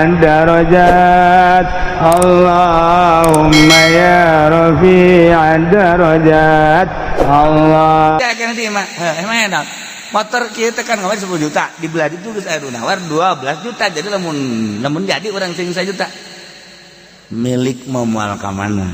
الدرجات اللهم يا رفيع الدرجات الله. Ya kan nanti mah emang enak motor kita kan kemarin 10 juta, dibelah itu geus aya nawar 12 juta. Jadi lamun lamun jadi urang sing 1 juta milik mau moal ka mana,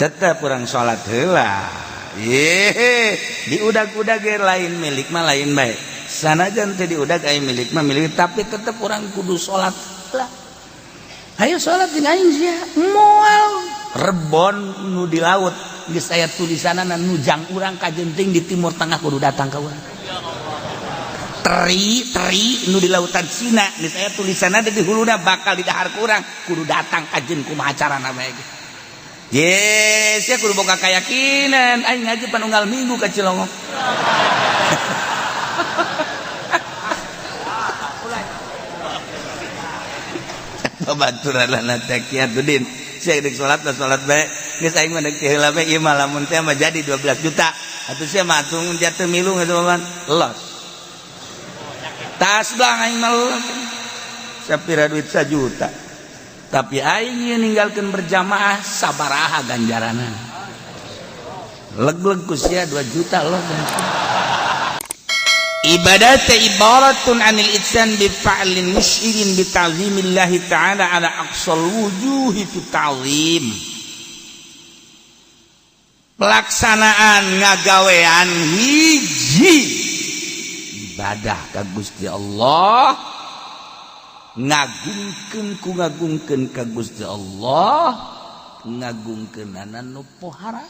tetep urang salat heula. Ye, diudag-udag ge lain milik mah lain bae, sanajan teu diudag aya milik mah milik, tapi tetep urang kudu salat lah. Ayo salat jeung aing sia moal. Rebon nu di laut geus aya tulisanana nujang urang kajenting di Timur Tengah kudu datang ka urang. Teri teri nu di lautan Cina geus aya tulisanna di huluna bakal didahar ku urang, kudu datang kajen kumaha carana bae ge. Yes, ya kudu boga keyakinan. Aing ngaji pan unggal minggu ka Cilongok. Babaturan teh Kiatuddin. Sia dek salat lah, salat bae. Geus aing mah deuk heula bae, ieu mah lamun teh mah jadi 12 juta. Atuh sia mah atuh jatuh milu geus mah los. Tas belang aing mah los. Sapira duit 1 juta. Tapi aing ieu ninggalkeun berjamaah sabaraha ganjaranna. Leg-leg ku sia 2 juta los. Ibadah teh ibaratun anil ityan bi fa'lin musyirin bi ta'zimillahi ta'ala ala aqsal wujuhi fi ta'zim. Pelaksanaan ngagawean hiji ibadah ka Gusti Allah, ngagungkeun ku ngagungkeun ka Gusti Allah, ngagungkeunana nu pohara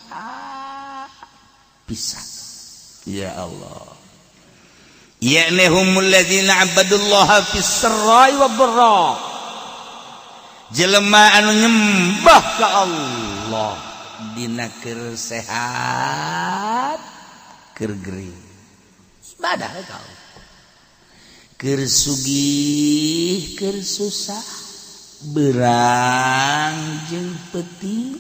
pisan. Ya Allah, yakni humul ladzina abadullaha fis sarrai wad dharra, jelema anu nyembah ka Allah dina keur sehat, keur gering, ibadah ka Allah, keur sugih, keur susah, berang jeung peuting.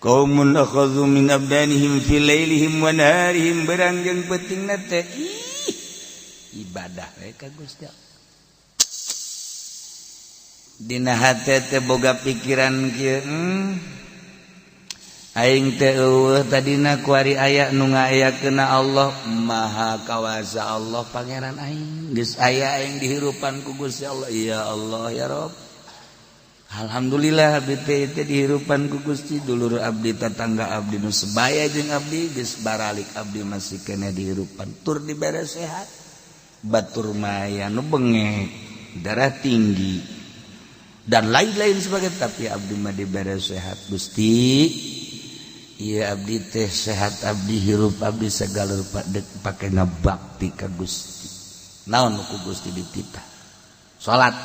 Qaumun akhadhu min abdanihim fi lailihim wa naharihim, berang jeung peutingna teh ih ibadah we ka Gusti Allah. Dina hate teh boga pikiran kieu, aing teh eueuh tadina, kuari aya nu ngayakeuna Allah Maha Kawasa, Allah Pangeran aing. Geus aya aing dihirupan ku Gusti Allah. Ya Allah, ya Rob, Alhamdulillah abdi teh teh dihirupan ku Gusti. Dulur abdi, tetangga abdi nu sebaya jeung abdi geus baralik, abdi masih kena dihirupan tur dibere sehat. Batur maya nu bengek, darah tinggi, dan lain-lain sebagai, tapi abdi mah dibere sehat. Gusti, iya abdi teh sehat, abdi hirup, abdi segala rupa dek pake ngabakti ka Gusti. Naon nu ku Gusti dititah? Salat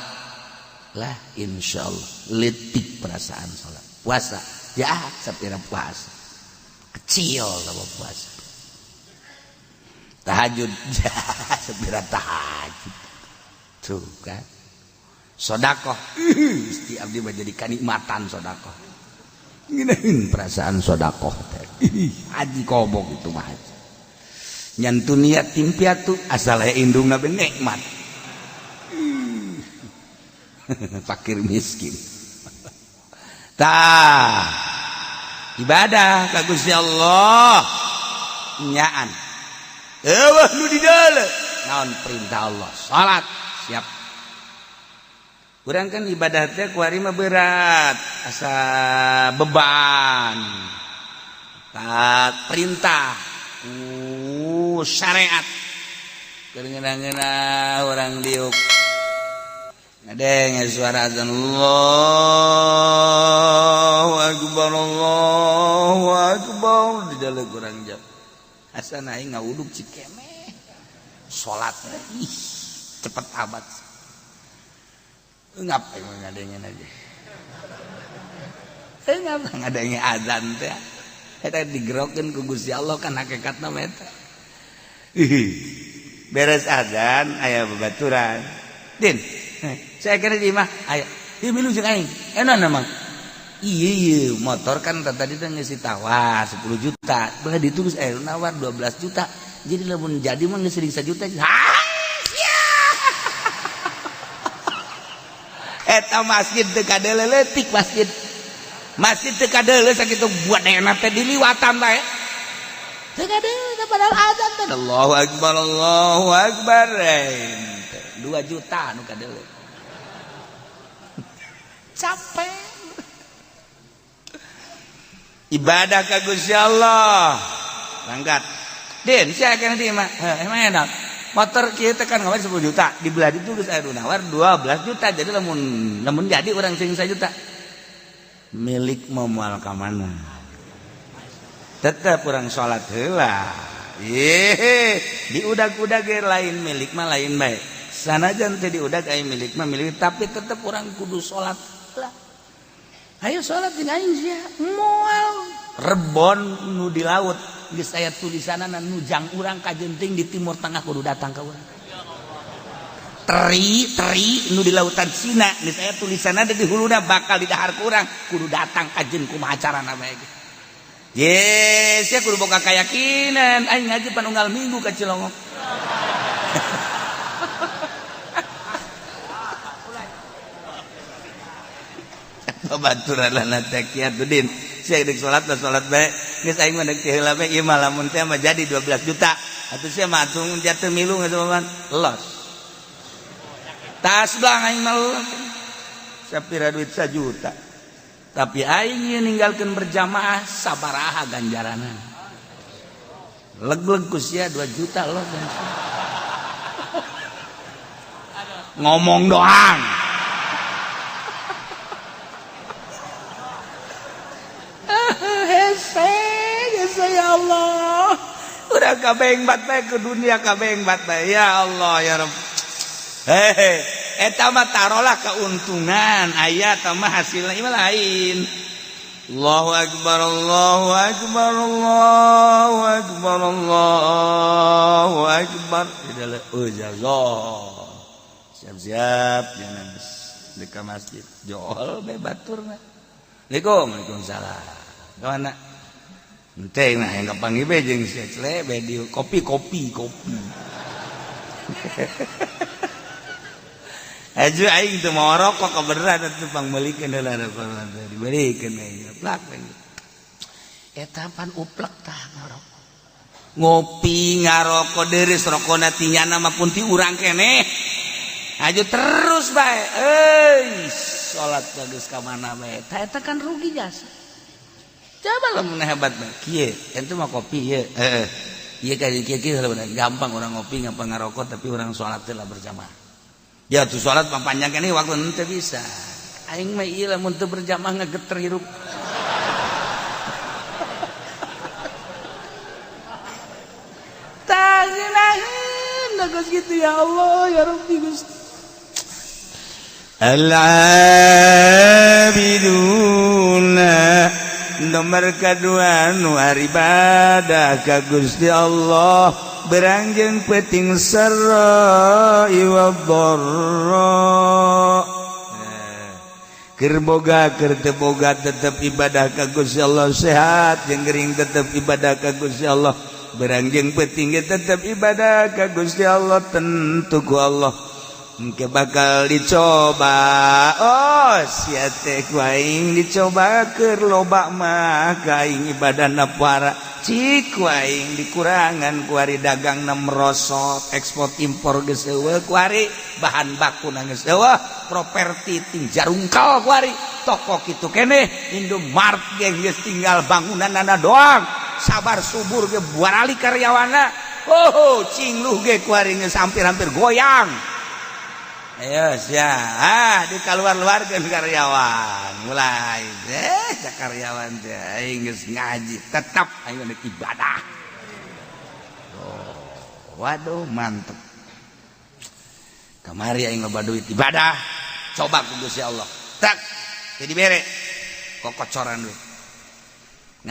lah, insyaallah letik perasaan salat. Puasa ya sapira puasa kecil sama puasa. Tahajud ya sapira tahajud tuh kan. Sodakoh, Gusti, abdi mah jadi kanikmatan sodakoh. Ngeunaheun perasaan sodakoh teh. Haji kobok itu mah haji nyantu niat tim piatu asal aya indungna be nikmat. Fakir miskin tah ibadah ka Gusti Allah nyaan eueuh nu di dalam. Naon perintah Allah? Salat, siap. Kurang kan ibadah teh kuari mah berat, asa beban. Tak perintah ku syariat keur ngeunah urang diuk ngadenge suara azan, Allahu akbar, Allahu akbar, di dalam kurang jam asa aing ngawuduk cikeme salat. Ih, cepet amat ngapain ngadengen aja eh ngapa ngadenge azan teh eta digerokeun ku Gusti Allah kan hakikatna mah eta. Beres azan aya babaturan, "Din, saya kira di imah aya ieu milu jeung aing." Enak emang iya iya motor kan tadi teh geus ditawar 10 juta, belah ditu geus aya nawar 12 juta. Jadi lamun jadi mah geus 1 juta. Ha, sia. Eta masjid teu kadeuleu leutik masjid. Masjid teu kadeuleu sakitu buat teh diliwatan bae. Teu kadeuleu padahal azan teh. Allahu akbar, Allahu akbar. 2 juta nu kadeuleu. Capek. Ibadah ka Gusti Allah. Berangkat. Din, sia kana di mah. Emang enak. Motor kieu teh kan ngawan 10 juta, dibelah itu geus aya nu nawar 12 juta. Jadi lamun lamun jadi urang sing 1 juta. Milik mau moal ka mana? Tetep urang salat heula. Ye, diudag-udag ge lain milik mah lain bae. Sanajan teu diudag aya milik mah milik, tapi tetep urang kudu salat lah. Ayo salat jeung aing sia. Moal rebon nu di laut geus aya tulisanana nu jang urang kajenting di Timur Tengah kudu datang ka urang. Teri teri nu di lautan Cina geus aya tulisanana di huluna bakal didahar ku urang kudu datang kajen kumaha carana bae ge. Yes, sia kudu boga keyakinan aing ngaji pan unggal minggu ka Cilongok. Babaturan teh Kiatudin. Sia deuk salat lah salat bae. Geus aing mah deuk ti heula bae ieu mah lamun teh mah jadi 12 juta. Atuh sia mah atuh jatuh milu geus mah los. Tas belang aing mah los. Sapira duit 1 juta. Tapi aing ieu ninggalkeun berjamaah sabaraha ganjaranna. Leg-leg ku sia 2 juta los. Ngomong doang. Hese, hese ya Allah. Udah kabeng bat bae ke dunia kabeng bat bae ya Allah ya Rabb. Hehe, eta mah tarolah keuntungan aya eta mah hasilna ieu lain. Allahu akbar, Allahu akbar, Allahu akbar, Allahu akbar. Oh jazah. Siap-siap jangan di ka masjid. Jol bae baturna. Assalamualaikum, waalaikumsalam. Kemana? Ente nah yang kapanggih be jeung si Cle be di kopi kopi kopi. Aju aing teu mau rokok kebeneran atuh pangmeulikeun heula rokok teh dibelikeun aing plak. Eta pan uplek tah ngarokok. Ngopi ngarokok deureuh rokona ti nyana mah pun ti urang keneh. Aju terus bae. Euy, salat geus ka mana bae. Tah eta kan rugi jasa. Coba lamun hebat mah kieu, ente mah kopi ieu. Heeh. Ieu ka kieu kieu gampang orang ngopi gampang ngarokok tapi orang salat teh lah berjamaah. Ya tuh salat mah panjang keneh waktu henteu bisa. Aing mah ieu lamun teu berjamaah ngageter hirup. Tah ngeunaheun geus kitu ya Allah ya Rabbi Gusti. Al-abiduna nomor kedua nu ibadah ka Gusti Allah berangjeng peting sarra wa dharra. Keur boga keur teu boga tetep ibadah ka Gusti Allah, sehat jeung gering tetep ibadah ka Gusti Allah, berangjeng peting ge tetep ibadah ka Gusti Allah, tentu ku Allah engke bakal dicoba. Oh sia teh ku aing dicoba keur loba mah ka aing ibadahna para cik ku aing dikurangan ku ari dagangna merosot, ekspor impor geus eueuh ku ari bahan bakuna geus eueuh, properti ting jarungkal ku ari toko kitu keneh Indomart ge geus tinggal bangunanana doang, sabar subur ge buarali karyawanna. Oh cingluh ge ku ari geus hampir-hampir goyang. Ayo sia, ah di keluar-luarkeun karyawan. Mulai teh karyawan teh aing geus ngaji, tetap aing rek ibadah. Oh, waduh mantep. Kamari aing loba duit ibadah. Coba ku Gusti Allah. Tak jadi bere kokocoran duit.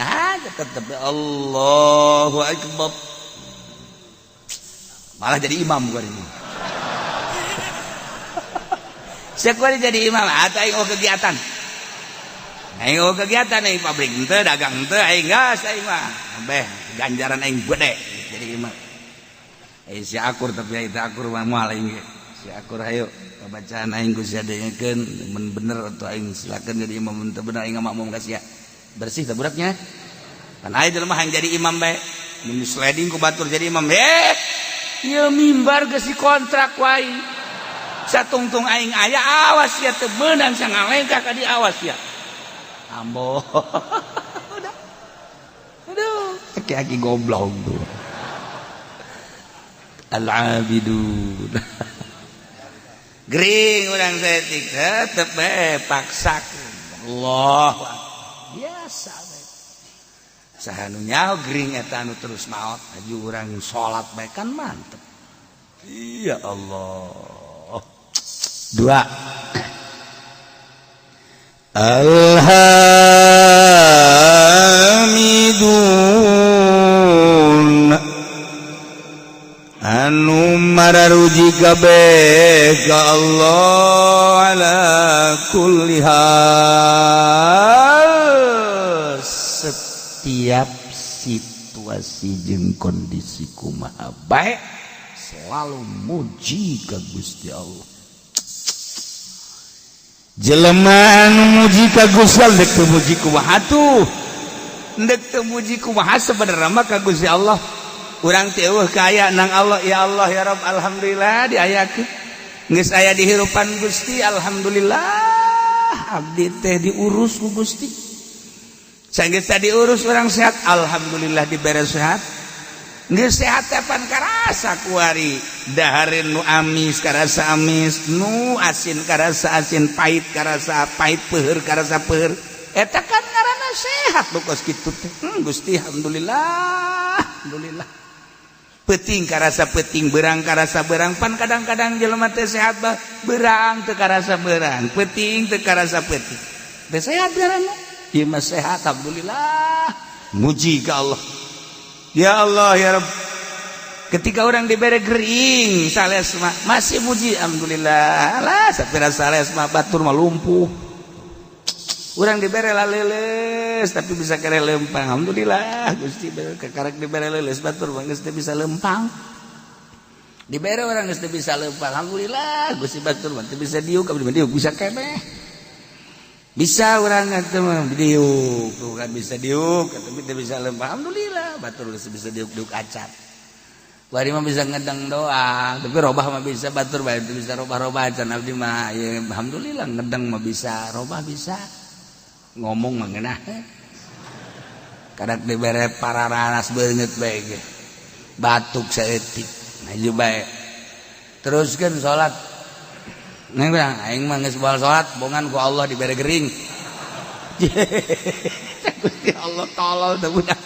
Nah, tetep Allahu akbar. Malah jadi imam gua ini. Sekolah jadi imam atau aing oh kegiatan. Aing oh kegiatan aing pabrik henteu dagang henteu aing gas aing mah. Beh ganjaran aing gede jadi imam. Eh si akur tapi aing teu akur mah moal aing ge. Si akur hayo bacaan aing ku sia dengekeun, mun bener atau aing silakan jadi imam, mun teu bener aing makmum ka sia. Bersih teh budaknya. Pan aya jelema hayang jadi imam bae. Mun sliding ku batur jadi imam. Eh, ieu mimbar geus dikontrak wae. Satungtung aing aya, awas ya, teu meunang sia ngalengkah ka di, awas ya. Ambo. Udah. Aduh, aki-aki goblok tuh. Al-abidun. Gering urang saeutik tetep bae paksakeun. Allah biasa bae. Saha nu nyaho gering eta anu terus maot, aju urang salat bae kan mantep. Ya Allah. Dua. Alhamidun anu mararuji kabeh ka Allah ala kulli hal, setiap situasi jeung kondisi kumaha bae selalu muji ka Gusti Allah. Jelema anu muji ka Gusti Allah, dek teu muji kumaha tuh, dek teu muji kumaha, sebenarnya mah ka Gusti Allah urang teh eueuh kaya nang Allah. Ya Allah, ya Rabb, alhamdulillah diayakeun, geus aya di hirupan Gusti, alhamdulillah abdi teh diurus ku Gusti. Sanggeus diurus urang sehat, alhamdulillah dibere sehat. Geus sehat teh pan karasa kuari, dahareun nu amis karasa amis, nu asin karasa asin, pahit karasa pahit, peuheur karasa peuheur. Eta kan ngaranna sehat nu kos kitu teh. Gusti, alhamdulillah, alhamdulillah. Peting karasa peting, berang karasa berang. Pan kadang-kadang jelema teh sehat bah berang teu karasa berang, peting teu karasa peting, teh sehat ngaranna. Ieu mah sehat, alhamdulillah, muji ka Allah. Ya Allah, ya Rabb. Ketika orang diberi gering sales mah masih muji alhamdulillah lah, sapira sales mah batur mah lumpuh. Urang dibere laleles tapi bisa kere lempang, alhamdulillah Gusti kekarek dibere leuleus, batur mah geus teu bisa lempang. Dibere orang geus teu bisa lempang, alhamdulillah Gusti, batur mah teu bisa diuk, abdi mah diuk bisa keneh. Bisa urang teh mah diuk tuh kan, bisa diuk tapi teu bisa lempang, alhamdulillah batur geus bisa diuk-diuk acan. Bari mah bisa ngedeng doang, tapi robah mah bisa, batur bae teu bisa robah-robah acan. Abdi mah ya alhamdulillah ngedeng mah bisa, robah bisa, ngomong mah ngeunah. Kadak dibere pararanas beungeut bae ge batuk saeutik maju bae, teruskeun salat. Neng bilang aing mah geus baal salat bongan ku Allah dibere gering. Gusti Allah tolol teh budak.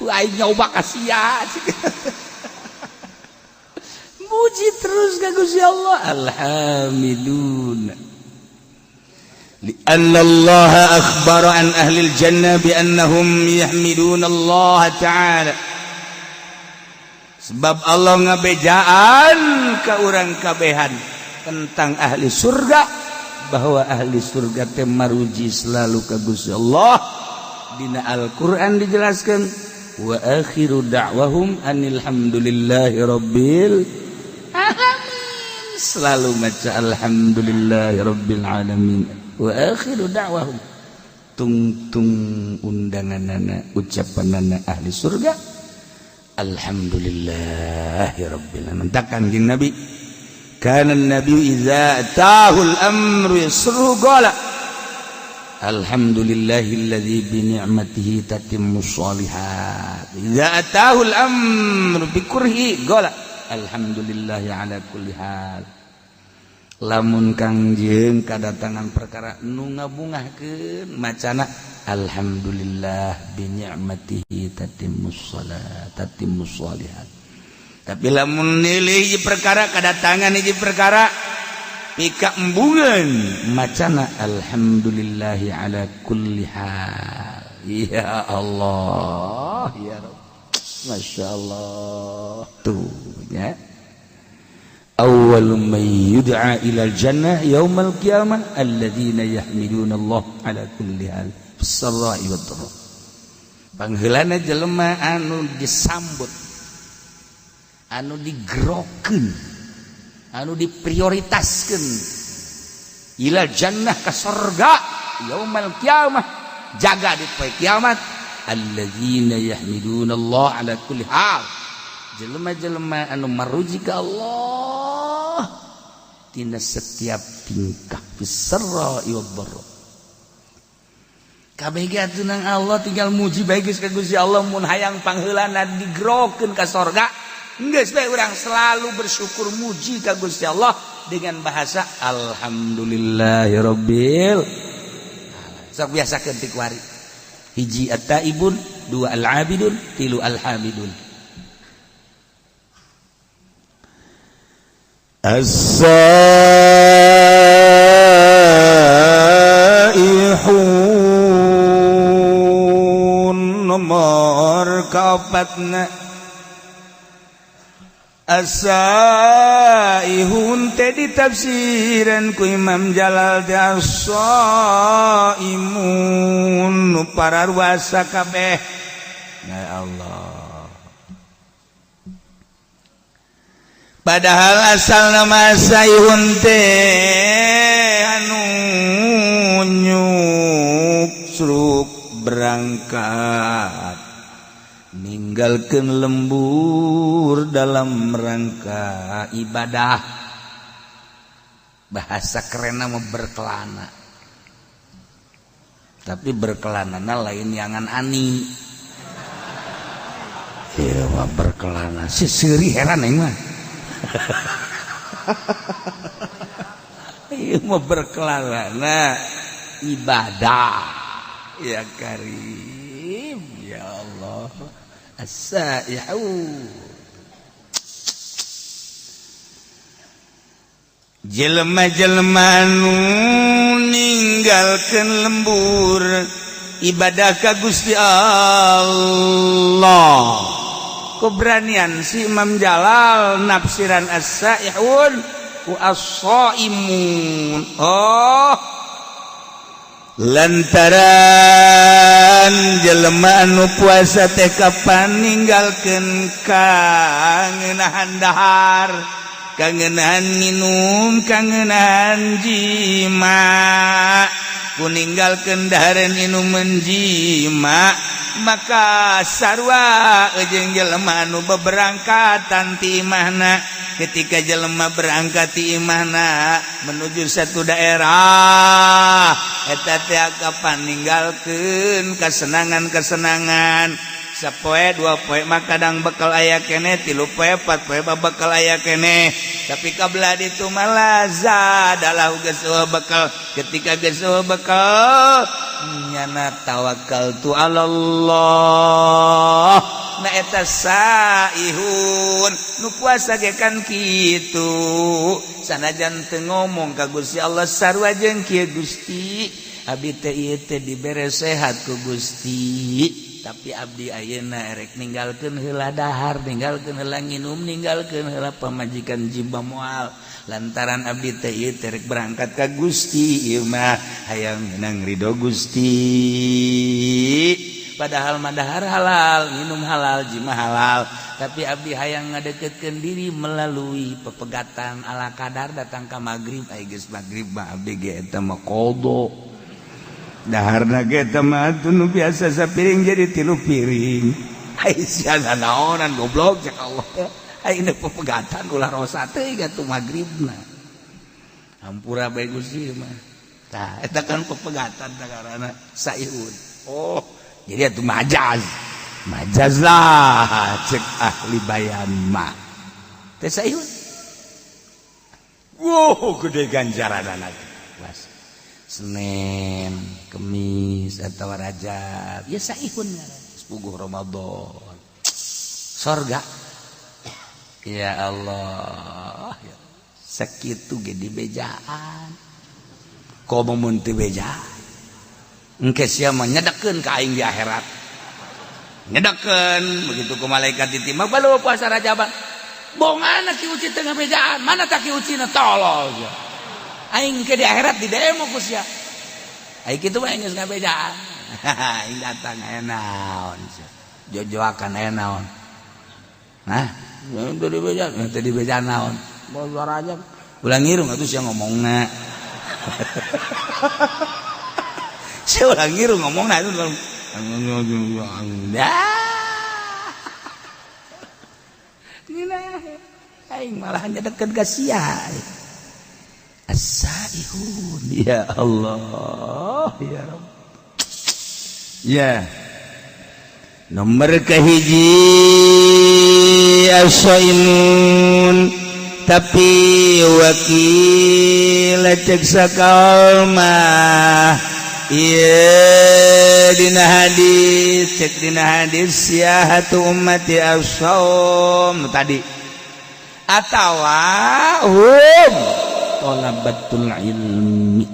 Ku aing nyoba ka sia. Muji terus ka Gusti Allah. Alhamidun. لأن الله أخبر عن أهل الجنة بأنهم يحمدون الله تعالى. Sebab Allah ngabejaan ke urang kabehan tentang ahli surga, bahwa ahli surga teh maruji selalu ka Gusti Allah. Dina Al-Qur'an dijelaskan, wa akhiru da'wahum anil hamdulillahi rabbil alamin. Selalu maca alhamdulillahi rabbil alamin. Wa akhiru da'wahum, tungtung undanganana, ucapanana ahli surga, alhamdulillahi rabbil alamin. Takkan jeung Nabi, kana nabi idza atahul amru yasru qala alhamdulillahilladzi bi ni'matihi tatimmus shalihat. Idza atahul amru bi kurhi qala alhamdulillahi ala kulli hal. Lamun Kangjeng kadatangan perkara nu ngabungahkeun, macana alhamdulillah bi ni'matihi tatimmus shalat tatimmus shalihat. Tapi lamun nilai hiji perkara kadatangan hiji perkara pika embungan, macana alhamdulillahi ala kulli hal. Ya Allah, ya Rabb, Masya Allah tuh ya. Awwal man yud'a ila jannah yaumal qiyamah alladzina yahmiduna Allah ala kulli hal fis sarra'i wad dharra. Pangheulana jelema anu disambut, anu digerokeun, Anu diprioritaskeun ila jannah ka sorga yaumal kiamah, jaga di poe kiamat, alladzina yahmidunallah ala kulli hal, jelema-jelema anu maruji ka Allah tina setiap tingkah, fis sarra wad dharra. Kabeh ge atuh nang Allah, tinggal muji bae geus ka Gusti Allah. Mun hayang pangheulana digrokeun ka sorga, geus bae urang selalu bersyukur, muji ka Gusti Allah dengan bahasa alhamdulillahirabbil. Sok biasakeun ti kuari. Hiji at-taibun, dua al-abidun, tilu al-hamidun. As-saihun nomor kaopatna. As-saihun teh ditafsiran ku Imam Jalal teh as-saimun, nu pararuasa kabeh. Ya Allah, padahal asal nama saihun teh anu nyuksruk berangkat ninggalkan lembur dalam rangka ibadah. Bahasa keren nama berkelana, tapi berkelana lain yangan ani. Iya mah berkelana si seuri, heran aing mah. Ieu mah berkelana ibadah. Ya Karim, ya Allah. As-saihu jelema-jelema nu ninggalkeun lembur ibadah ka Gusti Allah. Keberanian si Imam Jalal nafsiran as-saihun ku as-saimun. Oh, lantaran jelema anu puasa teh kapan ninggalkeun kangenahan dahar, kangenahan minum, kangenahan jima. Ku ninggalkeun dahareun, inuman, jima, maka sarua jeung jelema anu beberangkatan ti imahna. Ketika jelema berangkat ti imahna menuju satu daerah, eta teh kapan ninggalkeun kesenangan-kesenangan. Sapoe dua poe mah kadang bekal aya keneh, tilu poe, empat poe mah bekal aya keneh, tapi kabelah ditu mah zadalah geus bekal. Ketika geus bekal, nyana tawakal tu Allah. Nah, eta saihun nu puasa ge kan kitu, sanajan teu ngomong ka Gusti Allah, sarua jeung kieu, "Gusti, abdi teh ieu teh dibere sehat ku Gusti, tapi abdi ayeuna erek ninggalkeun heula dahar, ninggalkeun heula nginum, ninggalkeun heula pamajikan, jima moal, lantaran abdi teh ieu teh rek berangkat ka Gusti, ieu mah hayang menang ridho Gusti." Padahal mah dahar halal, minum halal, jima halal, tapi abdi hayang ngadeketkeun diri melalui pepegatan ala kadar. Datang ka magrib, ai geus magrib mah abdi ge eta mah qada daharna ge eta mah atuh nu biasa sapiring jadi tilu piring. Ai sia naonan, goblok, cek Allah. Ai ini pepegatan ulah rosa teh atuh magribna, hampura bae Gusti mah. Tah, eta kan pepegatan karena saihun. Oh, jadi itu majaz, majaz lah cek ahli bayan mah teh saihun. Wow, gede ganjaran anak. Was Senin, Kemis atau Rajab ya saihun, puguh Ramadan sorga. Ya Allah ya. Sakitu ge dibejaan, komo mun teu bejaan engke sia mah nyedekeun ka aing di akhirat, nyedekeun begitu ku malaikat ditimbang balu puasa Rajaban. Bongana Ki Uci teu ngabejaan, mana tak Ki Uci na tolol sia. Aing ke di akhirat di demo ku sia. Aing kitu mah geus ngabejaan, aing datang aya naon sia, jojoakan aya naon. Nah, teu dibejaan, teu dibejaan naon. Suaranya ulah ngirung atuh sia ngomongna. Sia ulah ngirung ngomongna itu. Aing malah hanya deket ka sia. As-saihun ya Allah ya Rabb. Ya. Nomor kahiji as-saimun tapi wakil cek sakalmah ieu dina hadis cek dina hadis siahatu ummati as-saum tadi atawa hum talabatul ilmi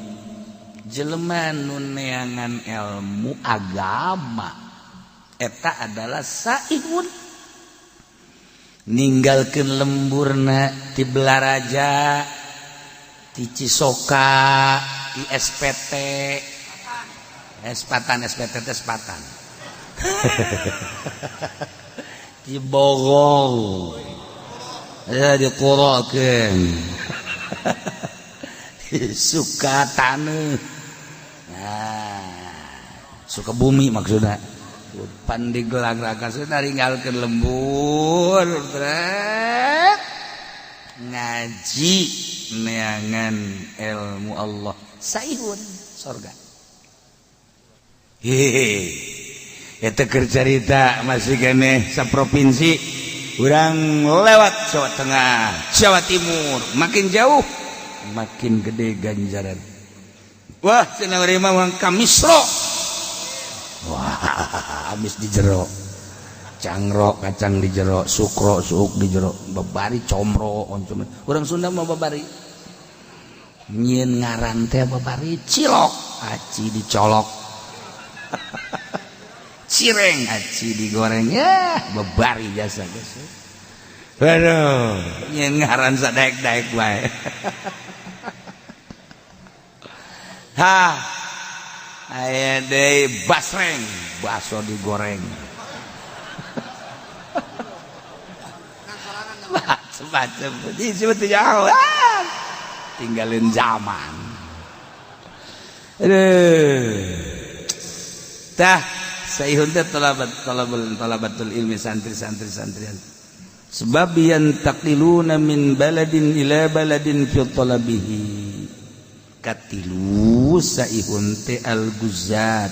jelema nu neangan ilmu agama eta adalah saihun ninggalkeun lemburna ti Belaraja ti Cisoka ti SPT Espatan SPT Espatan ti Bogor ya dikurokeun suka taneuh nah suka bumi maksudna pandigelang raka ninggalkeun lembur trek ngaji neangan ilmu Allah saihun sorga. Hehehe eta keur carita masih keneh saprovinsi urang lewat Jawa Tengah Jawa Timur makin jauh makin gede ganjaran. Wah cenah urang mah ka Misro. Wah habis di jero cangrok kacang di jero sukro suuk di jero babari comro oncom urang Sunda mah babari nyieun ngaran teh babari cilok aci dicolok cireng aci digoreng ya babari jasa geus. Aduh nyieun ngaran sadaek-daek bae. Ha aya deui basreng baso digoreng. Macem-macem jauh tinggalin zaman. Aduh tah saihun teh talabatul ilmi santri-santri santrian sebab yantaqiluna min baladin ila baladin fi talabihi katilu saihun teh al-guzat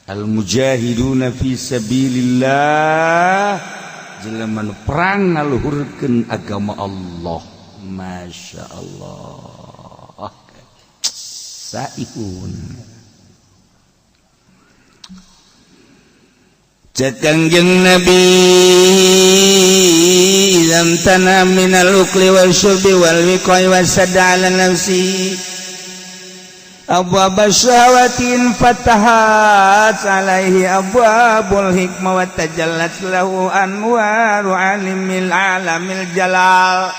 al-mujahiduna fi sabilillah jelema nu perang ngaluhurkeun agama Allah. Masya Allah saihun. Cek Kangjeng Nabi lam tana minal ukli wal syurbi wal wiqai wasadda ala nafsi abwab syahawatin fatahat alaihi abwabul hikmah wa tajallat lahu anwaru alimil alamil jalal.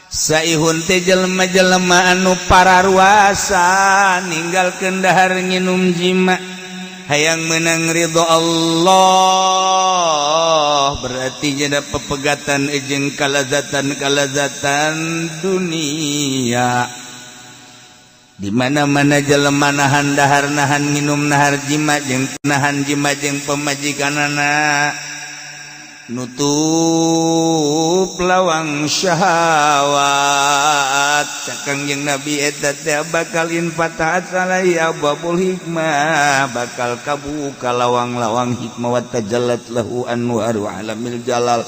Saihun teh jelema-jelema anu pararuasa ninggalkeun dahar nginum jima hayang menang ridho Allah berarti jada pepegatan jeung kalazatan-kalazatan dunia. Di mana-mana jelema nahan dahar nahan nginum nahar jima jeung nahan jima jeung pemajikanana nutup lawang syahwat. Cek Kangjeng Nabi eta teh bakal infatahat alaihi abwabul hikmah bakal kabuka lawang-lawang hikmah wa tajallat lahu anwaru alamil jalal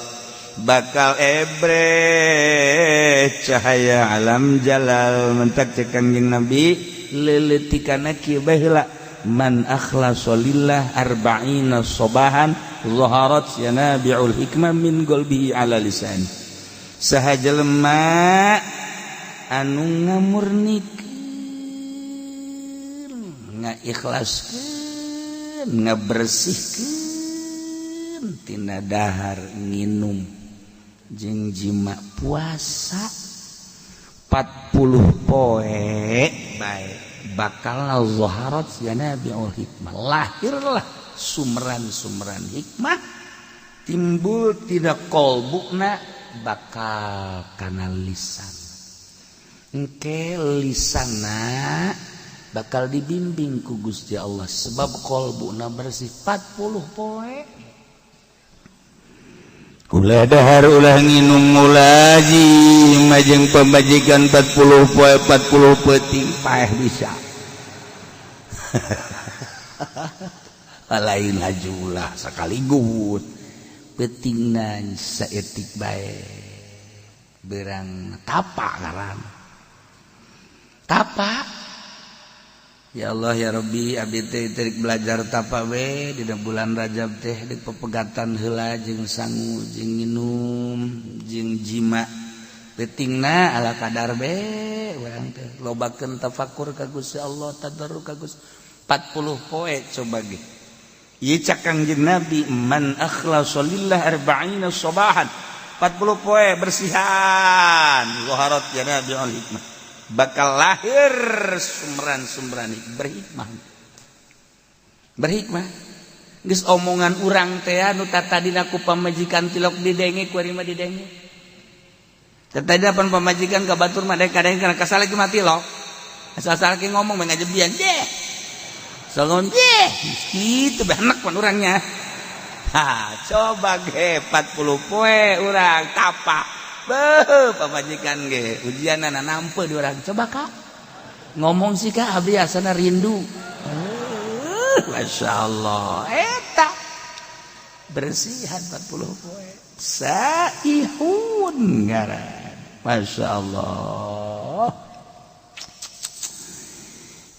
bakal ebreh cahaya alam jalal. Mentak cek Kangjeng Nabi leuleutikanna kieu bae heula man akhlasa lillah arba'ina sobahan zaharat yanabi'ul hikmah min qalbihi ala lisan. Saha jelema anu ngamurnikeun ngaikhlaskeun ngabersihkeun tina dahar nginum jeung jima puasa 40 poe bae bakal zaharat yanabi'ul hikmah lahirlah sumran-sumran hikmah timbul tidak kolbukna Bakal kana lisan. Engke lisana bakal dibimbing ku Gusti Allah sebab kolbuna bersih 40 poe. Ulah dahar ulah nginum ulah jima jeung pamajikan 40 poe 40 peuting paeh bisa. Lain hajulah sekaligus peutingna saeutik bae berang tapa ngaran tapa. Ya Allah ya Rabbi, abdi teh teu belajar tapa we dina bulan Rajab teh di pepegatan heula jeung sangu jeung nginum jeung jima peutingna ala kadar be urang teh lobakeun tafakur ka Gusti Allah, tadarru ka Gusti 40 poe coba ge. Ieu cak Kangjeng Nabi man akhlasa lillah arba'ina sabahan 40 poe bersihan zaharat ya Nabi al hikmah bakal lahir sumran-sumran berhikmah. Berhikmah geus omongan urang teh anu tatadina ku pamajikan tilok didenge ku ari mah didenge. Tatadina pan pamajikan ka batur mah kadang kana kasal lagi mati lo. Asal-asal ke ngomong mah ngajebian deh. Salon deh kitu behenek pan urangnya. Ha, coba ge 40 poe urang tapa. Beuh, pamajikan ge ujianana nampe di urang. Coba Kak. Ngomong sih Kak, abdi asana rindu. Masya Allah. Eta bersihan 40 poe. Saihun ngaran. Masya Allah.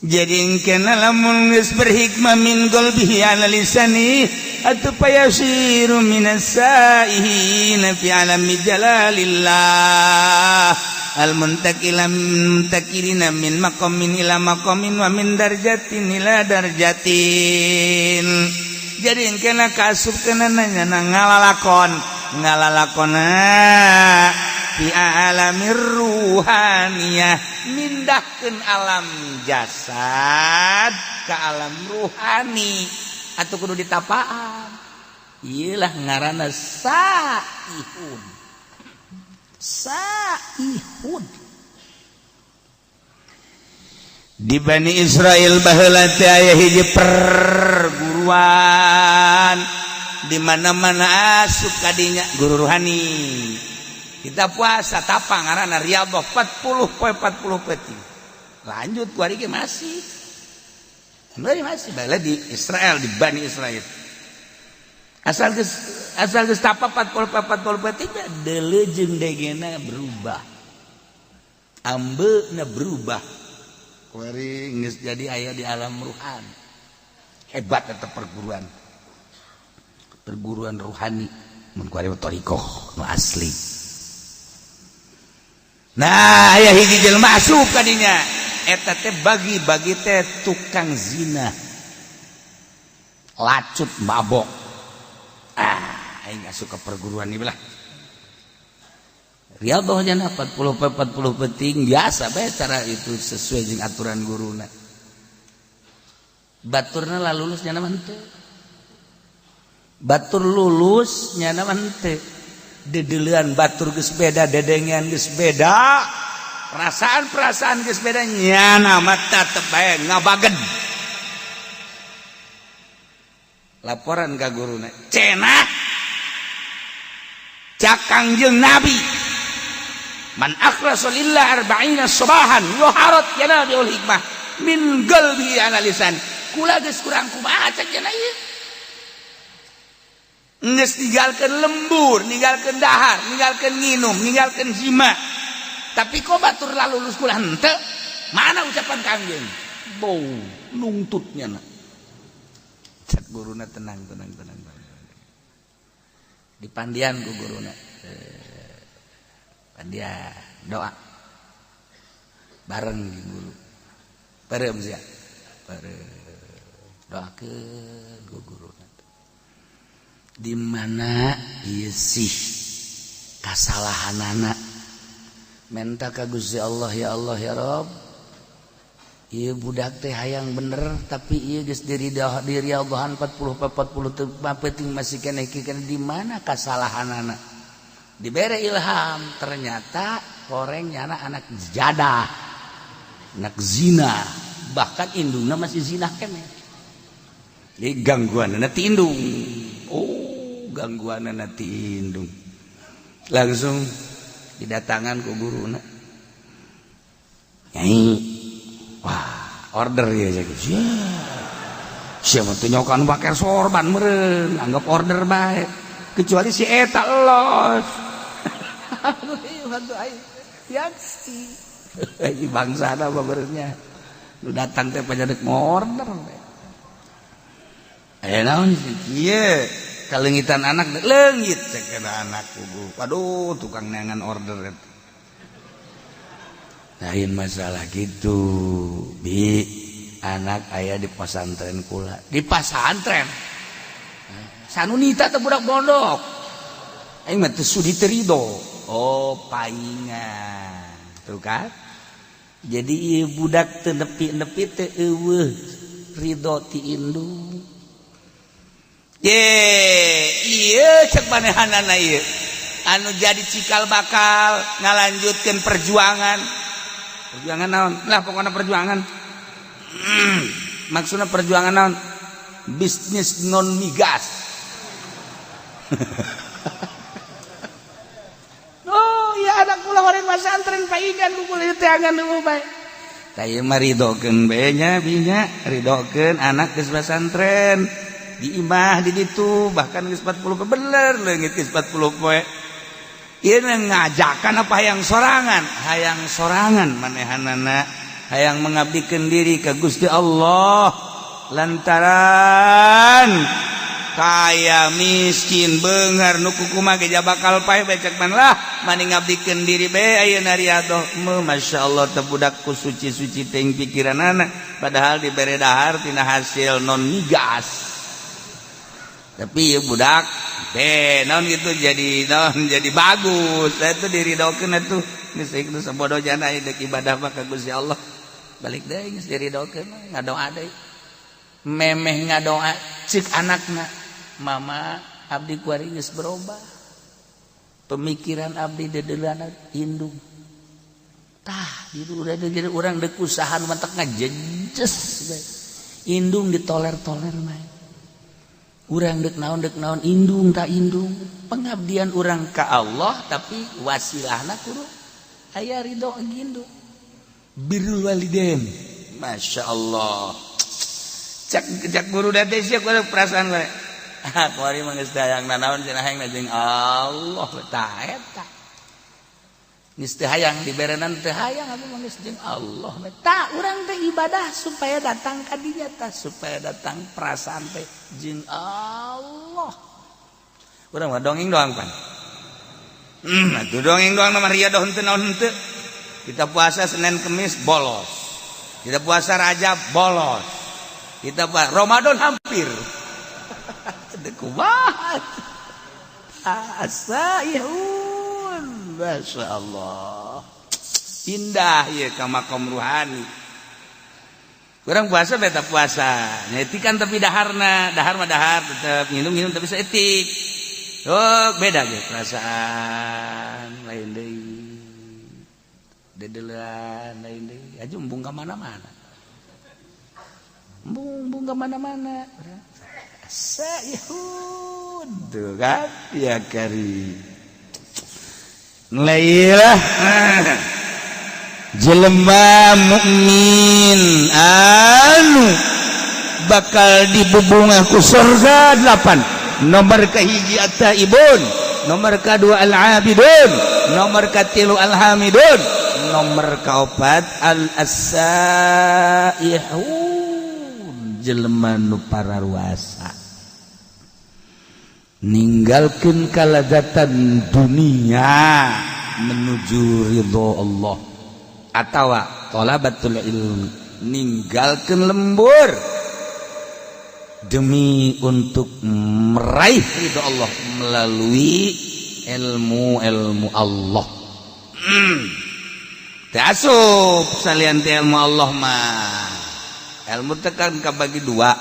Jadi kena lamun geus berhikmah min qalbihi ala lisani atuh payasiru minas saihina fi alami jalalillah al muntakila muntakirina min maqamin ila maqamin wa min darjatin ila darjatin. Jadi kena kasup kena nanya ngalalakon ngalalakona fi alamir ruhaniyah, mindahkeun alam jasad ke alam ruhani atau kudu ditapaan. Iyalah ngaranna saihun. Saihun di Bani Israel baheula teh aya hiji perguruan di mana-mana asup kadinya guru ruhani. Kita puasa tapa ngaranna riyadhah 40 poe 40 peuting. Lanjut ku ari ge masih. Masih baheula di Israel di Bani Israel. Asal geus tapa 40 poe 40 peuting deuleu jeung degena berubah. Ambeuna berubah. Kuari geus jadi aya di alam ruhani. Hebat eta perguruan. Perguruan ruhani mun kuari mah thariqah nu asli. Nah, aya hiji jelema asup ka dinya. Eta teh bagi-bagi teh tukang zina. Lacut mabok. Ah, aing asup ka perguruan ieu lah. Riyadhahnya 40 40 peuting biasa bae cara itu sesuai jeung aturan guruna. Baturna lah lulus nya mah henteu. Batur lulus nya mah henteu. Dedeulean batur geus beda, dedengean geus beda, perasaan-perasaan geus beda nyana mah tetep bae ngabagen. Laporan ka guruna, cenah cak Kangjeng Nabi man akhlasa lillah arba'ina sabahan yuharat ya nabi ul hikmah min qalbi ala lisan. Kula geus kurang kumaha cak cenah ieu. Geus ninggalkeun lembur, ninggalkeun dahar, ninggalkeun nginum, ninggalkeun jima. Tapi kok batur lalulus kula henteu? Mana ucapan Kangjeng? Bau nungtutnya na. Cak guruna tenang tenang tenang. Dipandian ku guruna. Pandian doa. Bareng di guru. Pareum sia. Pareum. Doakeun ku guruna. Di mana ieu sih kasalahanana menta ka Gusti Allah, ya Allah ya Rob, ieu budak teh hayang bener tapi ieu geus diri Allahan 40 40 peuting masih keneh keneh di mana kasalahanana. Dibere ilham, ternyata horeng nyana anak jadah, anak zina, bahkan indungna masih zina keneh. Jadi gangguan nanti indung, oh, gangguan nanti indung. Langsung didatangan ke guru. Nyai, wah, order ya. Jadi siapa tuh nyokan pakai sorban meren, anggap order baik, kecuali si eta los ya bangsa apa berenya lu datang teh pajadak mau order. Eh, naon sih kaleungitan anak leungit cek anak kubu. Waduh, tukang neangan order eta. Lain masalah gitu bi, anak ayah di pesantren, kula di pesantren sanunita teh budak pondok aing mah teu sudi teu ridho. Oh, paingan tuh kan. Jadi ieu budak teu nepi-nepi teu eueuh ridho ti indung. Ye, iya, cek manehanana ieu anu jadi cikal bakal ngalanjutkeun perjuangan. Perjuangan naon lah, pokoknya perjuangan. Maksudnya perjuangan naon? Bisnis non migas. Oh ya, anak kula horeng pesantren paingan ku kula teangan nu bae. Tah, ieu mah ridokeun bae nya, binya ridokeun anak geus pesantren di imah di ditu, bahkan geus 40 poe, bener leungit geus 40 poe. Ieu ngajakan apa hayang sorangan? Hayang sorangan manehanana, hayang mengabdikeun diri ka Gusti Allah, lantaran kaya miskin beunghar nu kukumaha ge bakal paeh bae cek man lah, mani ngabdikeun diri bae ayeuna riadoh. Masya Allah, teh budakku suci-suci teuing pikiranana, padahal dibere dahar tina hasil non migas. Tapi ya budak be naon gitu, jadi naon, jadi bagus itu diridokeun atuh. Geus geus sabodo jana dek ibadah mah ka Gusti Allah, balik deui geus diridokeun, ngadoa deui, memeh ngadoa cek anakna, "Mama, abdi kuari geus berubah pemikiran abdi, dedelana indung." Tah itu udah jadi urang dek usaha matak ngajejes bae. Indung ditoler-toler bae. Urang dek naon, dek naon, indung tak indung pengabdian urang ka Allah, tapi wasilahna kudu aya ridho indung. Birrul walidain, Masya Allah. Cek cek guru date sia kudu perasaan gue. Ah, kuari mah geus hayang nanaon cenah, hayang jeung Allah. Tah eta geus teu hayang diberenan, teu hayang abdi mah geus jeung Allah. Tah, urang teh ibadah supaya datang ka dinya, tah, supaya datang perasaan teh jeung Allah. Urang mah dongeng doang pan. Atuh dongeng doang mah riadoh henteu naon henteu. Kita puasa Senin Kemis bolos, kita puasa Rajab bolos, kita puasa Ramadan hampir kumaha asaihun. Masya Allah, indah ya ka makom ruhani. Kurang puasa beta puasa nyetikan, tapi daharna dahar mah dahar tetep, minum minum tapi seetik. Oh, beda ge perasaan, lain deui, dedelan lain deui aja, embung ka mana-mana, embung embung ka mana-mana. Saihun tuh kan ya kari. Lailah jelema mukmin anu bakal dibubungah ku surga delapan. Nomor kahiji at-taibun, nomor kedua al-abidun, nomor katilu al-hamidun, nomor kaopat al-asaihun, jelema nu pararuasa ninggalkeun kalazatan dunia menuju ridho Allah, atawa thalabatul ilmi, ninggalkeun lembur demi untuk meraih ridho Allah melalui ilmu-ilmu Allah. Teu asup salian ti ilmu Allah mah. Ilmu tekan kabagi dua,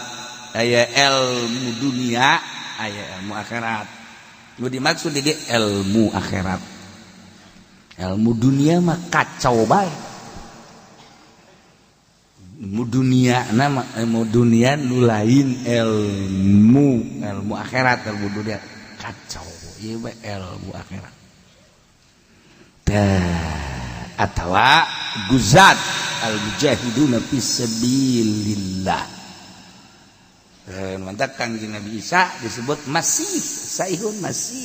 aya ilmu dunia, aya ilmu akhirat. Nu dimaksud di ilmu akhirat, ilmu dunia mah kacau bae. Ilmu dunia nama ilmu dunia nu lain ilmu ilmu akhirat. Ilmu dunia kacau, ieu mah ilmu akhirat. Tah, atawa guzat al mujahiduna fisabilillah. Mantap, Kangjeng Nabi Isa disebut Masih, Saihun Masih,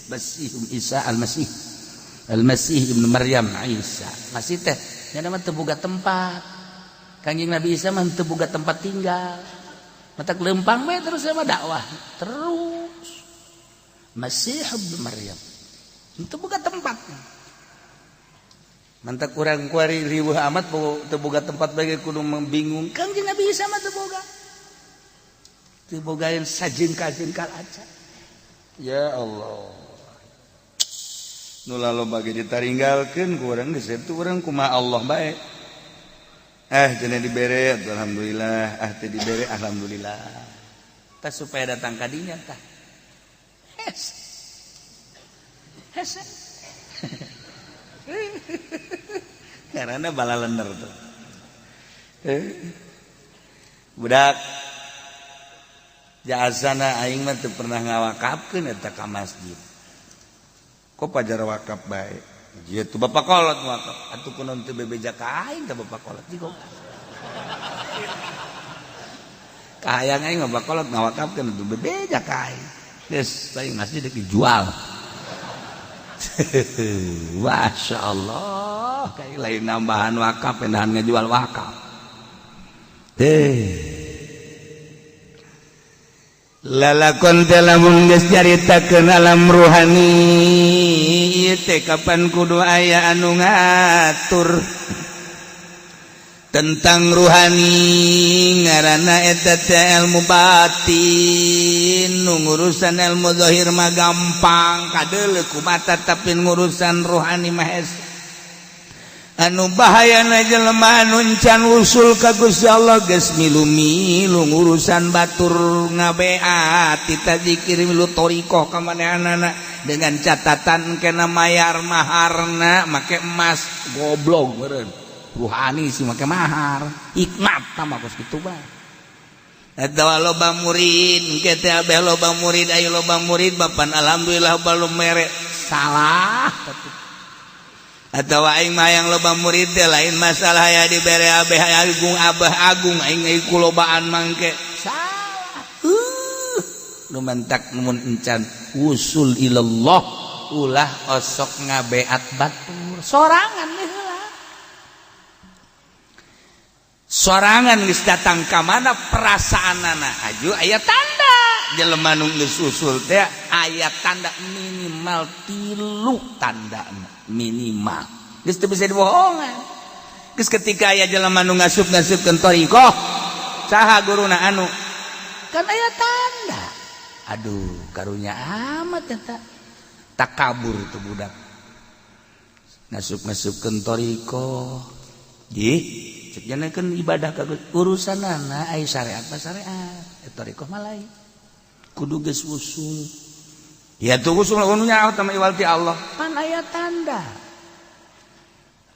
Masih Isa Al-Masih, Al-Masih Ibnu Maryam Isa. Masih teh nya mah teu boga tempat. Kangjeng Nabi Isa mah teu boga tempat tinggal. Matak lempang we terus sama dakwah terus. Masih Ibnu Maryam teu boga tempat. Mantak kurang kuari riweuh amat teu boga tempat bagi kudu bingung. Kangjeng Nabi Isa mah teu boga. Teu bogaeun sajengkal-jengkal acan. Ya Allah. Nu loba ge ditaringgalkeun ku urang, geus itu urang kumaha Allah bae. Eh, cenah dibere alhamdulillah, ah teu dibere alhamdulillah. Tah, supaya datang ka dinya tah. Hes. Hes. Karena balalender tuh. Eh. Budak jasana aing mah teu pernah ngawakafkeun eta ka masjid. Kok pajar wakaf bae? Ieu tuh bapak kolot wakaf. Atuh kunaon teu bebeja ka aing teh bapak kolot jiko. Kahayang aing mah bapak kolot ngawakafkeun atuh bebeja ka aing. Geus, aing masjid dijual. Masya Allah, kayak lain nambahan wakaf, pindahan ngejual wakaf. Eh, lalakon teh lamun geus caritakeun alam ruhani ieu teh kapan kudu aya anu ngatur tentang ruhani, ngaranna eta teh ilmu batin. Nu ngurusan ilmu zahir mah gampang kadeuleu ku mata, tapi ngurusan ruhani mah hese. Anu bahayana jelema anu can usul ka Gusti Allah geus milu-milu ngurusan batur, ngabeat tita zikir, milu thoriqoh ka manehanana dengan catatan kena mayar maharna make emas. Goblok meureun ruhani sih make mahar hikmat tah mah kos kitu bae. Eta loba murid engke teh abeh loba murid, ayo loba murid bapan alhamdulillah balum mere salah. Atau aing mah yang loba murid teh lain masalah ya dibere abeh agung, abah agung aing ku lobaan mangke salah. Nu mantak mun encan usul ilallah ulah osok ngabeat batur sorangan heula. Sorangan geus datang ka mana perasaanana aju aya tanda jelema nu geus usul teh aya tanda minimal tilu tanda minimal, geus teu bisa dibohongan. Geus ketika aya jelema nu ngasup-ngasupkeun thoriqoh, saha guruna, anu kan aya tanda. Aduh, karunya amat eta takabur tuh budak ngasup-ngasupkeun thoriqoh. Ih, cek kan ibadah ka urusanana aya syariat mah syariat, thoriqoh mah lain. Kudu geus usul. Ya tuh usul nu nyaho teh iwal ti Allah. Pan aya tanda.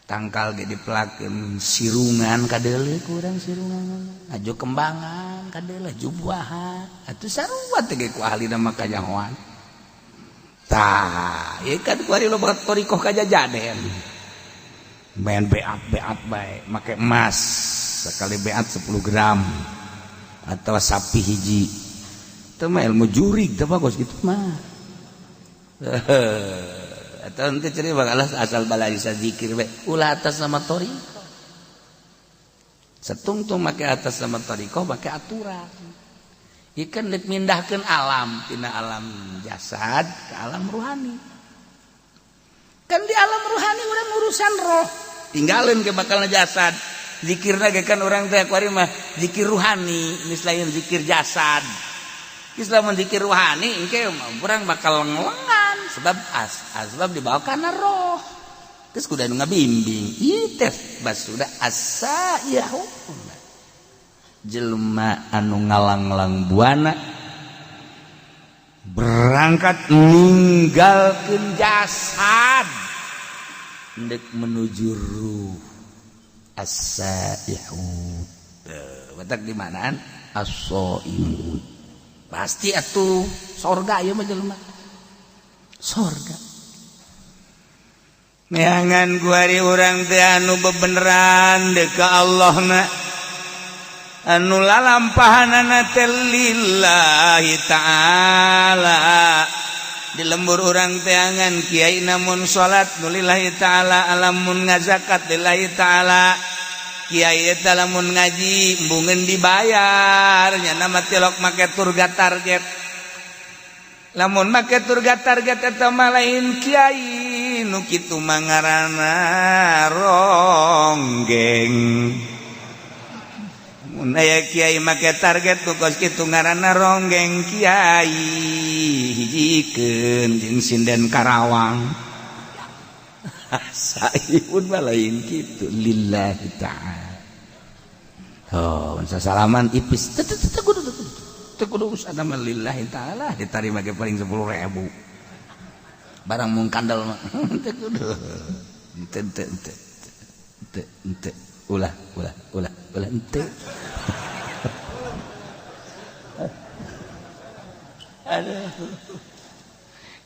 Tangkal ge dipelakeun sirungan kadeuleu kurang sirungan. Aju kembangan kadeuleu buahan. Atuh sarua teh ge ku ahlina mah kanyahoan. Tah, ieu kan kuari loba thoriqoh kajajaden. Main beat beat bae, make emas sekali beat 10 gram atau sapi hiji. Itu mah ilmu jurig teh bagus gitu mah. Atau nanti cerita bakal asal balai zikir bae ulah atas nama thoriqoh. Setungtung make atas nama thoriqoh make aturan. Ikan dek mindahkeun alam tina alam jasad ke alam ruhani. Kan di alam ruhani urang urusan roh, tinggalin ke bakal jasad. Zikirna ge kan urang teh kuari mah zikir ruhani, geus lain zikir jasad. Geus lamun zikir ruhani engke urang bakal ngelengan sebab asbab dibawa karena roh. Geus kudu anu ngabimbing. Ieu teh basuda asa yahu jelema anu ngalanglang buana. Berangkat ninggalkeun jasad ndek menuju ruh as-saihun. Batak di manaan as-saimun. Pasti atuh sorga ieu mah jelema. Sorga. Neangan kuari urang teh anu bebeneran deuk ka Allah na. Anu lalampahanana teh lillahi ta'ala. Di lembur urang teangan kiai namun salat nu lillahi ta'ala, alamun ngazakat lillahi ta'ala. Kiai eta lamun ngaji embungeun dibayar nya nama tilok make turga target. Lamun make turga target eta mah lain kiai nu kitu mah ngaranna ronggeng. Mun aya kiai make target nu kos kitu ngaranna ronggeng kiai, hijikeun jeung sinden Karawang. Saipun mah lain kitu lillahi ta'ala. Oh, salaman ipis teu teu kudu teu kudu usah mah lillahi ta'ala ditarima ge paling 10.000. Barang mung kandel mah teu kudu. Teu teu teu teu teu ulah ulah ulah ulah henteu. Aduh.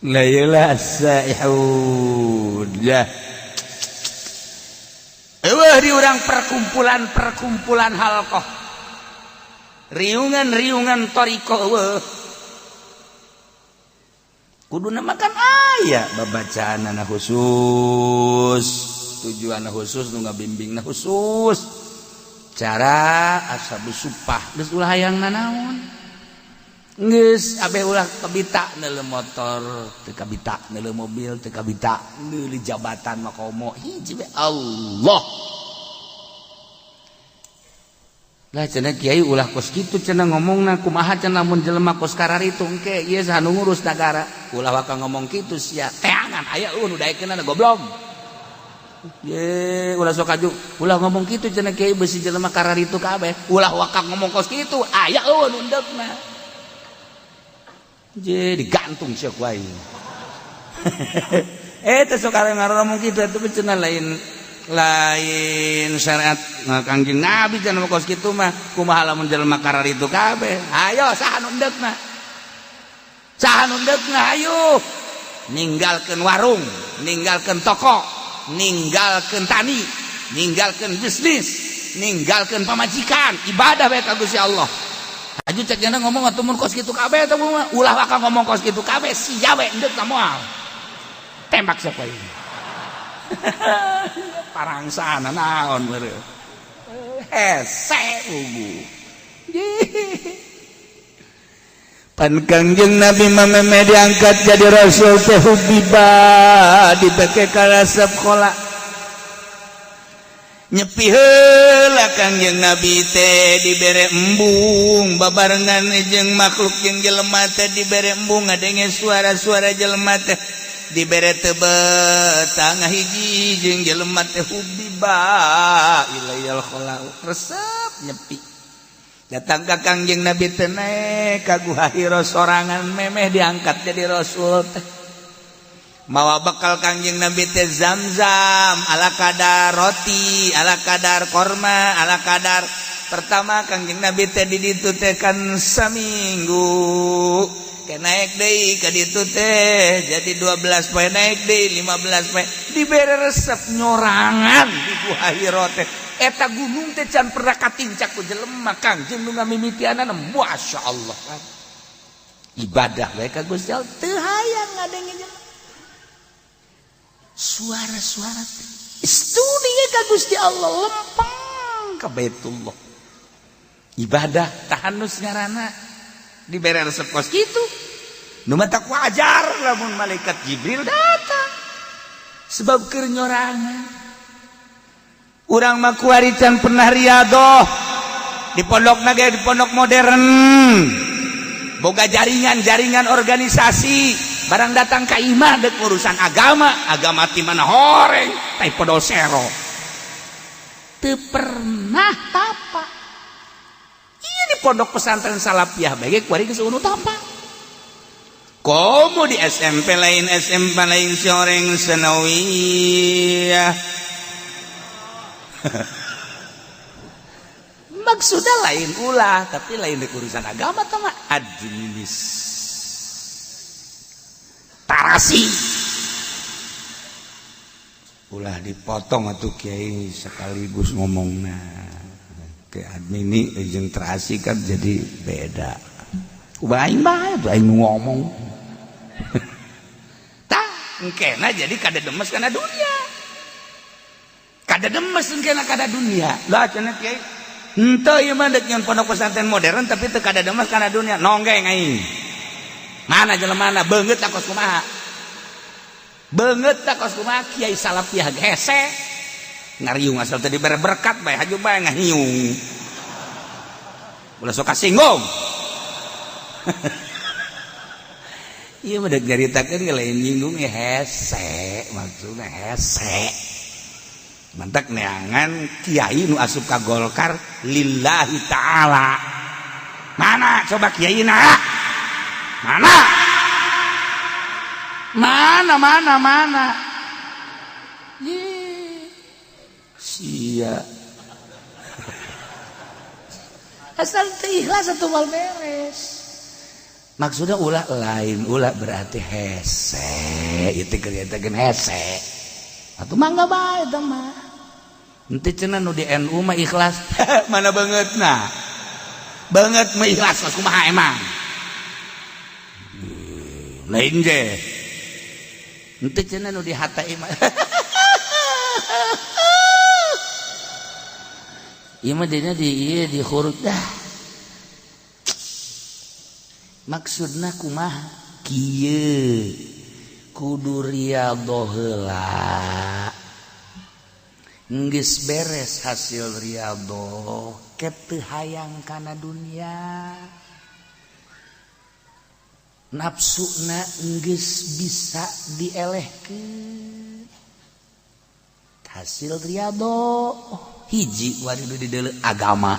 La ilah saihun ya. Eueuh di urang perkumpulan-perkumpulan halqah. Riungan-riungan thariqah eueuh. Kuduna makan aya babacaanana khusus, tujuanna khusus, nu ngabimbingna khusus. Cara ashabus supah geus ulah hayang nanaon. Geus abeh ulah kabita neuleuh motor, teu kabita neuleuh mobil, teu kabita neuleuh jabatan mah komo hiji we Allah. Lah cenah kiai ulah kos kitu cenah ngomongna kumaha cenah lamun jelema kos kararitu engke ieu saha nu ngurus nagara. Ulah waka ngomong kitu sia teangan aya eueuh nu daekeunana goblok. Ye ulah sok aju ulah ngomong kitu cenah kiai beusi jelema kararitu kabeh. Ulah waka ngomong kos kitu aya eueuh nu endekna. Je digantung sia ku aing. Eh teh sok ngomong kitu atuh cenah lain lain syariat Kangjeng Nabi cenah kos kitu mah kumaha lamun jelema kararitu kabeh. Ayo saha nu endekna? Saha nu endekna ayo. Ninggalkeun warung, ninggalkeun toko, ninggalkeun tani, ninggalkeun bisnis, ninggalkeun pamajikan, ibadah bae ka Gusti Allah. Aju cek jana ngomong atuh mun kos kitu kabeh teh ulah waka ngomong kos kitu kabeh sia we endekna moal. Tembak siapa ini? Parangsana naon meureun. Hese bubu. Pan Kangjeng Nabi mah diangkat jadi rasul teh hubiba dibeke ka resep khola. Nyepi heula Kangjeng Nabi teh dibere embung babarengan jeung makhluk jeung jelema teh dibere embung ngadenge suara-suara jelema teh dibere tebet tangah hiji jeung jelema teh hubiba ilayal khola resep nyepi datang ka Kangjeng Nabi teh naek ka Guha Hira sorangan memeh diangkat jadi rasul teh mawa bekal Kangjeng Nabi teh zam-zam ala kadar roti ala kadar korma ala kadar pertama Kangjeng Nabi teh di ditu teh kan saminggu ke naik deui ka ditu teh jadi 12 poe naik deui 15 poe dibere resep nyorangan di Guha Hira teh eta gunung teh can pernah katincak ku jelema Kangjeng nu ngamimitianana masyaallah kan ibadah bae ka Gusti Allah teu hayang ngadenge jelema suara-suara studi ka Gusti Allah lempeng ka Baitullah ibadah tahanus ngaranna dibere resep kos kitu nu matak wajar lamun malaikat Jibril datang sebab keur nyorangan urang mah kuari can pernah riadoh di pondok ge di pondok modern boga jaringan-jaringan organisasi barang datang ka imah dek urusan agama agama ti mana horeng tai podol sero teu pernah tapa ieu di pondok pesantren Salafiyah bae kuari geus unu tapa. Komo di SMP lain, SMP lain, si orang sanawiyah. Maksudnya lain ulah, tapi lain di urusan agama tama administrasi. Ulah dipotong atuh, kiai, sekaligus ngomongna ke admini jeung terasi kan jadi beda. Aing bae tuh aing ngomong. Tah, engkena jadi kada demes kana dunia, kada demes engkena kada dunia lah. Cenah kiai, henteu, ieu mah dek nyeun pondok pesantren modern tapi teu kada demes kana dunia. Nonggeng aing, mana jelema beungeut kos kumaha, beungeut kos kumaha. Kiai salafiyah hese ngariung, asal tadi bere berkat bae, haju bae ngahiung, ulah sok kasinggung. Iya, mah dek nyaritakeun lain nyinggung ya, hese maksudnya, hese. Mantak neangan kiai nu asup ka Golkar lillahi ta'ala. Mana coba kiai na? Mana, mana, mana, mana? Ih, sia asal teu ikhlas atuh moal beres. Maksudnya ulah lain ulah berarti hese itu kerjaan hese atuh, mangga bae eta mah. Henteu cenah nu di NU mah ikhlas. Mana banget? Nah, banget mah ikhlas kumaha emang? Lain je. Henteu cenah nu di HTI mah. Ieu mah dina di ieu di khurud dah. Maksudna kumaha? Kieu, kudu riyadhoh heula. Geus beres hasil riyadhoh, ke teu hayang kana dunia, nafsuna geus bisa dielehkeun hasil riyadhoh. Hiji wari di deuleu agama,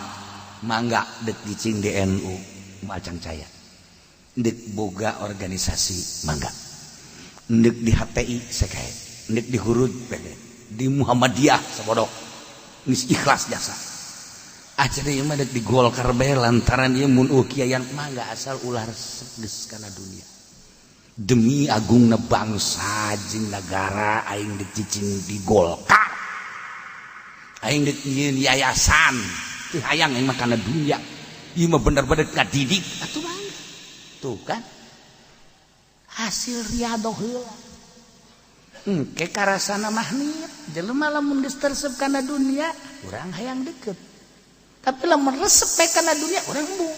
mangga dek cicing di NU macang caya, dek boga organisasi mangga, dek di HTI sekae, dek di Hurud pede, di Muhammadiyah sabodok, geus ikhlas jasa. Acara ieu mah dek di Golkar bae lantaran ieu mun kiaian, mangga, asal ulah resep geus kana dunia. Demi agungna bangsa jeung negara, aing dek cicing di Golkar, aing dek nyieun yayasan, teu hayang aing mah kana dunia, ieu mah bener-bener ngadidik atuh, mangga. Tuh kan hasil riyadhoh heula engke karasana mahnit. Jelema lamun geus teresep kana dunia, urang hayang deket, tapi lamun resep we kana dunia, urang embung.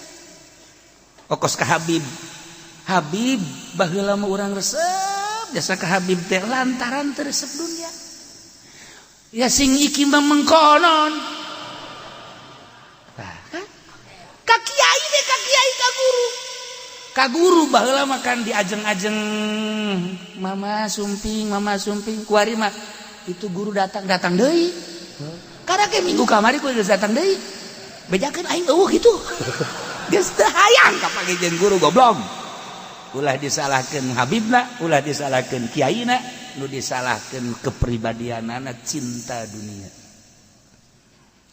Okos ka Habib, Habib baheula mah urang resep jasa ka Habib teh lantaran teu resep dunia. Ya sing iki mah mengkonon. Tah kan ka kiai deh, ka kiai, ka guru, ka guru baheula mah kan diajeng-ajeng, mama sumping, mama sumping. Kuari mah itu guru datang, datang deui. Karena ke minggu kamari ku geus datang deui, bejakeun aing eueuh kitu, geus teu hayang kapanggih jeung guru, goblok. Ulah disalahkeun Habibna, ulah disalahkeun kiaina, nu disalahkeun kepribadianana cinta dunia.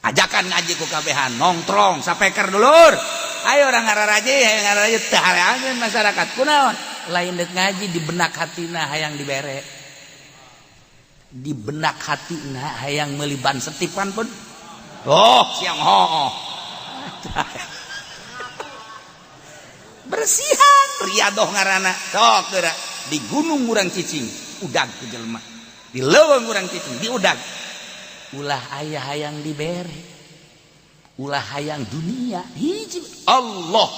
Ajakan ngaji ku kabehan, nongtrong sapeker dulur, ayo orang ngararaje, ayo ngararaje, teu hareangeun masyarakat. Kunaon? Lain dek ngaji, di benak hatina hayang dibere, di benak hatina hayang meuli ban setipan pun. Oh, siang ho bersihan riadoh ngaranna. Sok geura di gunung urang cicing, udag ku jelema, di leuweung urang cicing, di udag. Ulah aya hayang dibere, ulah hayang dunia. Hiji Allah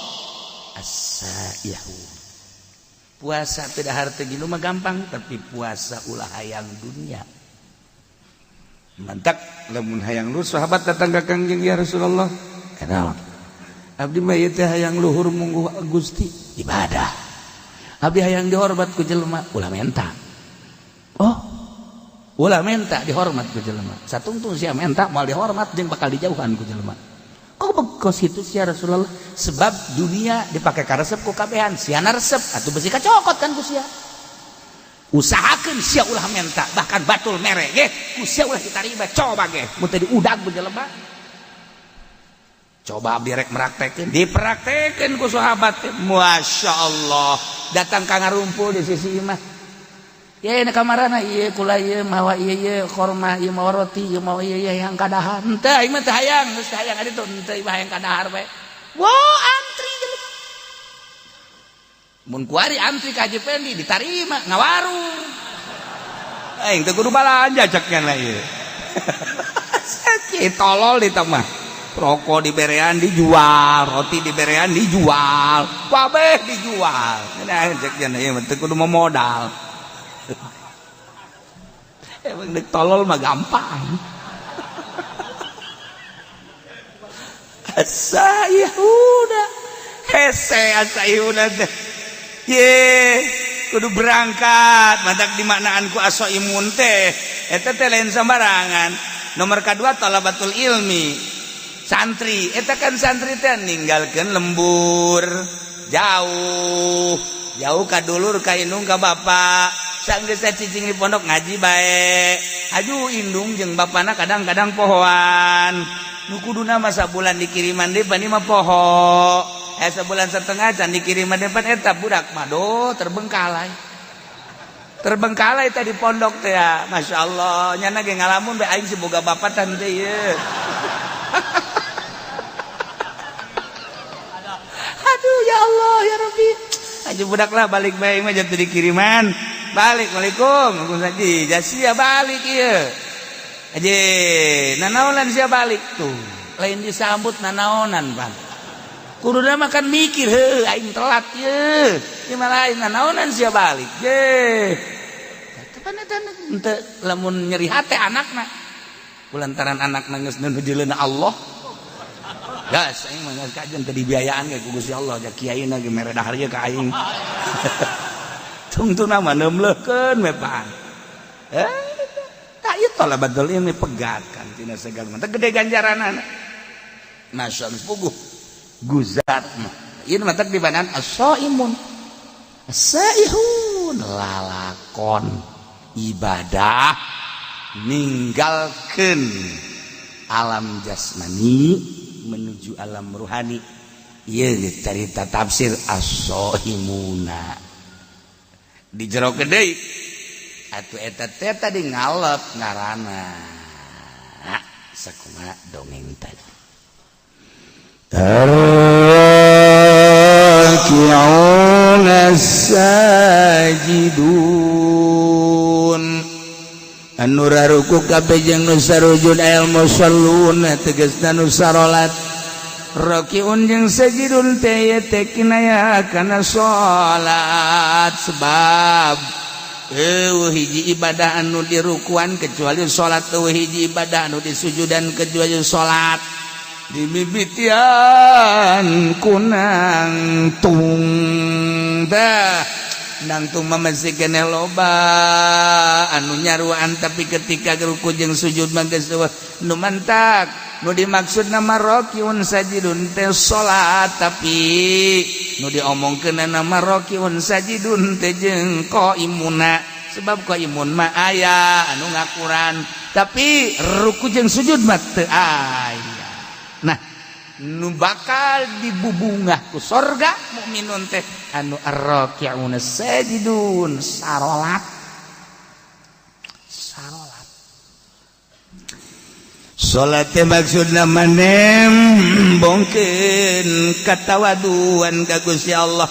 as-saihu. Puasa tidak harta gitu mah gampang, tapi puasa ulah hayang dunia. Mantak lamun hayang lu, sahabat datang ka Kangjeng, "Ya Rasulullah, kenal abdi mah ieu teh hayang luhur mungguh Gusti." Ibadah. Abdi hayang dihormat ku jelema. Ulah menta. Oh, ulah menta dihormat ku jelema. Satungtung sia menta moal dihormat jeung bakal dijauhan ku jelema. Kok Kos kitu sia, Rasulullah? Sebab dunia dipakai karesep ku kabehan, siana resep atuh besi kacokot kan ku sia. Usahakeun sia ulah menta, bahkan batul mere ge ku sia ulah ditarima. Coba ge mun teu diudag ku jelema. Coba abdi rek meraktekeun, dipraktekeun ku sahabat teh. Masya Allah, datang ka ngarumpul di sisi imah. Ya, ini kamarana ieu kula, ieu mawa ieu, ieu korma, ieu mawa roti, ieu mawa ieu, ieu yang kadahar. Henteu, aing mah teu hayang, geus teu hayang adi tuh, henteu, ieu hayang kadahar bae. Wah, antri jelema. Mun kuari antri ka Haji Pendi ditarima ngawarung. Aing teu kudu balanja cek nya ieu. Sakit tolol di mah. Rokok diberean dijual, roti diberean dijual, kabeh dijual. Nah, cek nya ieu mah teu kudu modal. Emang dek tolol mah gampang. Asa udah hese, asa udah teh. Ye, kudu berangkat matak dimaknaan ku aso imun teh eta teh lain sembarangan. Nomor kedua, talabatul ilmi, santri eta kan. Santri teh ninggalkeun lembur jauh jauh ka dulur, ka indung, ka bapak. Sanggeus cicing di pondok, ngaji bae. Aju indung jeung bapana kadang-kadang pohoan nu kuduna mah sabulan dikiriman deui, pan mah poho sebulan setengah can dikiriman depan. Eta budak mah do terbengkalai, terbengkalai tadi pondok teh ya. Masya Allah, nyana ge ngalamun bae, aing si boga bapak tante ieu. Aduh, ya Allah, ya Rabbi. Aja budak lah, balik bae mah jatuh dikiriman. Balik, Waalaikum. Waalaikumsalam. Jasia balik ieu. Aja, nanaonan sia balik tuh? Lain disambut, nanaonan, Bang? Kuduna makan mikir, heuh, aing telat ye. Ieu mah lain, nanaonan sia balik? Ye. Tepan eta henteu lamun nyeri hate anakna. Kulantaran anakna geus nuju Allah. Gas aing mah geus kajen teu dibiayaan ge ku Gusti Allah, ja kiai na ge mere dahar ye ka aing. Tungtungna mah neumleukeun we pan. Eh, tak ieu talabatul ilmi pegat kan tina segala mah gede ganjaranana. Masya Allah, puguh guzat mah. Ieu mah di badan as-saimun. As-saihun lalakon ibadah ninggalkeun alam jasmani menuju alam ruhani. Ieu carita tafsir as-saimuna di jero gede atuh eta teh tadi ngalep ngaranna sakumaha dongeng tadi. الراكعون الساجدون anu ruku kabeh jeung nu sarujud, al musallun tegasna nu sarolat. Rakiun jeung sajidun teh teh kinaya kana salat, sebab eueuh hiji ibadah anu dirukuan kecuali salat, eueuh hiji ibadah anu disujudan kecuali salat. Dimimitian kunang tung dah, nangtung mah masih keneh loba anu nyaruan, tapi ketika ruku jeung sujud mah geus eueuh nu mantak. Nu dimaksud nama rokiun sajidun teh salat, tapi nu diomongkeun nama rokiun sajidun teh jeung qaimuna, sebab qaimun mah aya anu ngakuran, tapi ruku jeung sujud mah teu aya. Nah, nu bakal dibubungah ku sorga mukminun teh anu arraki'una sajidun, sarolat, sarolat. Salat teh maksudna manem bongkeun katawaduan ka Gusti Allah,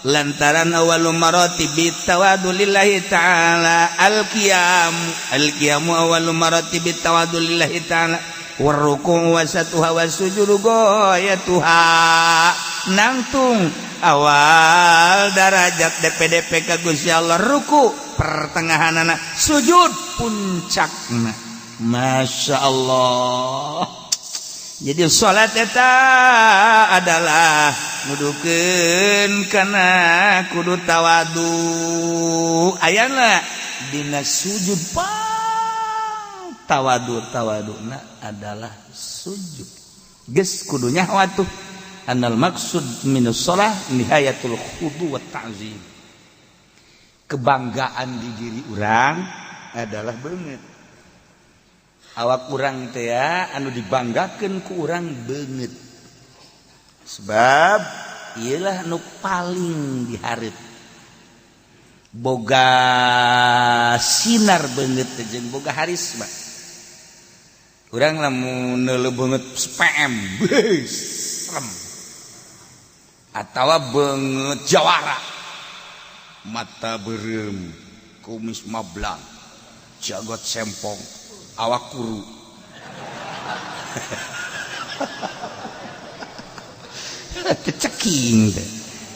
lantaran awwalu maratibi tawadu lillahi ta'ala al-qiyam, al-qiyamu awwalu maratibi tawadu lillahi ta'ala, warruku wasatuha wasujudu goyatuha. Nangtung awal darajat DPDP ka Gusti Allah, ruku pertengahanana, sujud puncakna. Masya Allah. Jadi salat eta adalah nudukeun kana kudu tawadu. Ayana dina sujud pang tawadu, tawaduna adalah sujud. Geus kudu nyaho atuh annal maksud minus shalah nihayatul khudu wa ta'zim. Kebanggaan di diri urang adalah beungeut. Awak urang teh anu dibanggakeun ku urang beungeut. Sebab iyalah nu paling dihareup. Boga sinar beungeut teh jeung boga harisma. Urang lamun neuleuh beungeut PM, beuh, serem. Atawa beungeut jawara. Mata beureum, kumis mablang, jagot sempong, awak kuru. Ceking teh.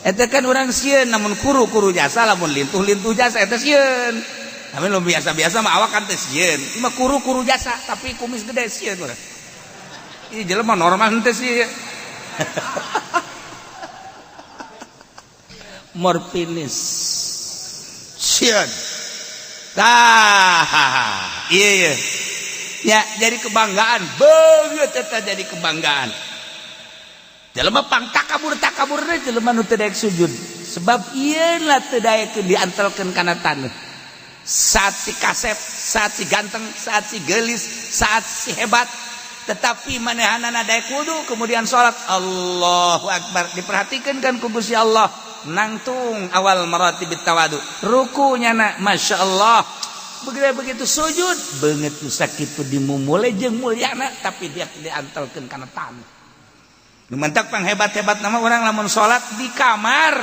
Eta kan urang sieun namun kuru-kuru jasa lamun lintuh-lintuh jasa eta sieun. Tapi lu biasa-biasa mah awak kan teh sieun. Ieu mah kuru-kuru jasa tapi kumis gede sieun urang. Ieu jelema normal henteu sih. Morfinis. Sieun. Tah, iya iya. Ya, jadi kebanggaan, beungeut eta jadi kebanggaan. Jelema pang takabur-takaburna jelema nu teu daek sujud. Sebab ieu lah teu daek diantelkeun kana taneuh. Saat si kasep, saat si ganteng, saat si geulis, saat si hebat, tetapi manehanana daek wudu kemudian salat Allahu Akbar diperhatikan kan ku Gusti Allah nangtung awal maratibit tawadu rukunya na Masya Allah begitu sujud beungeut nu sakitu dimumule jeung mulyana tapi dia diantelkeun kana taneuh. Nu mantak panghebat-hebat nama orang lamun salat di kamar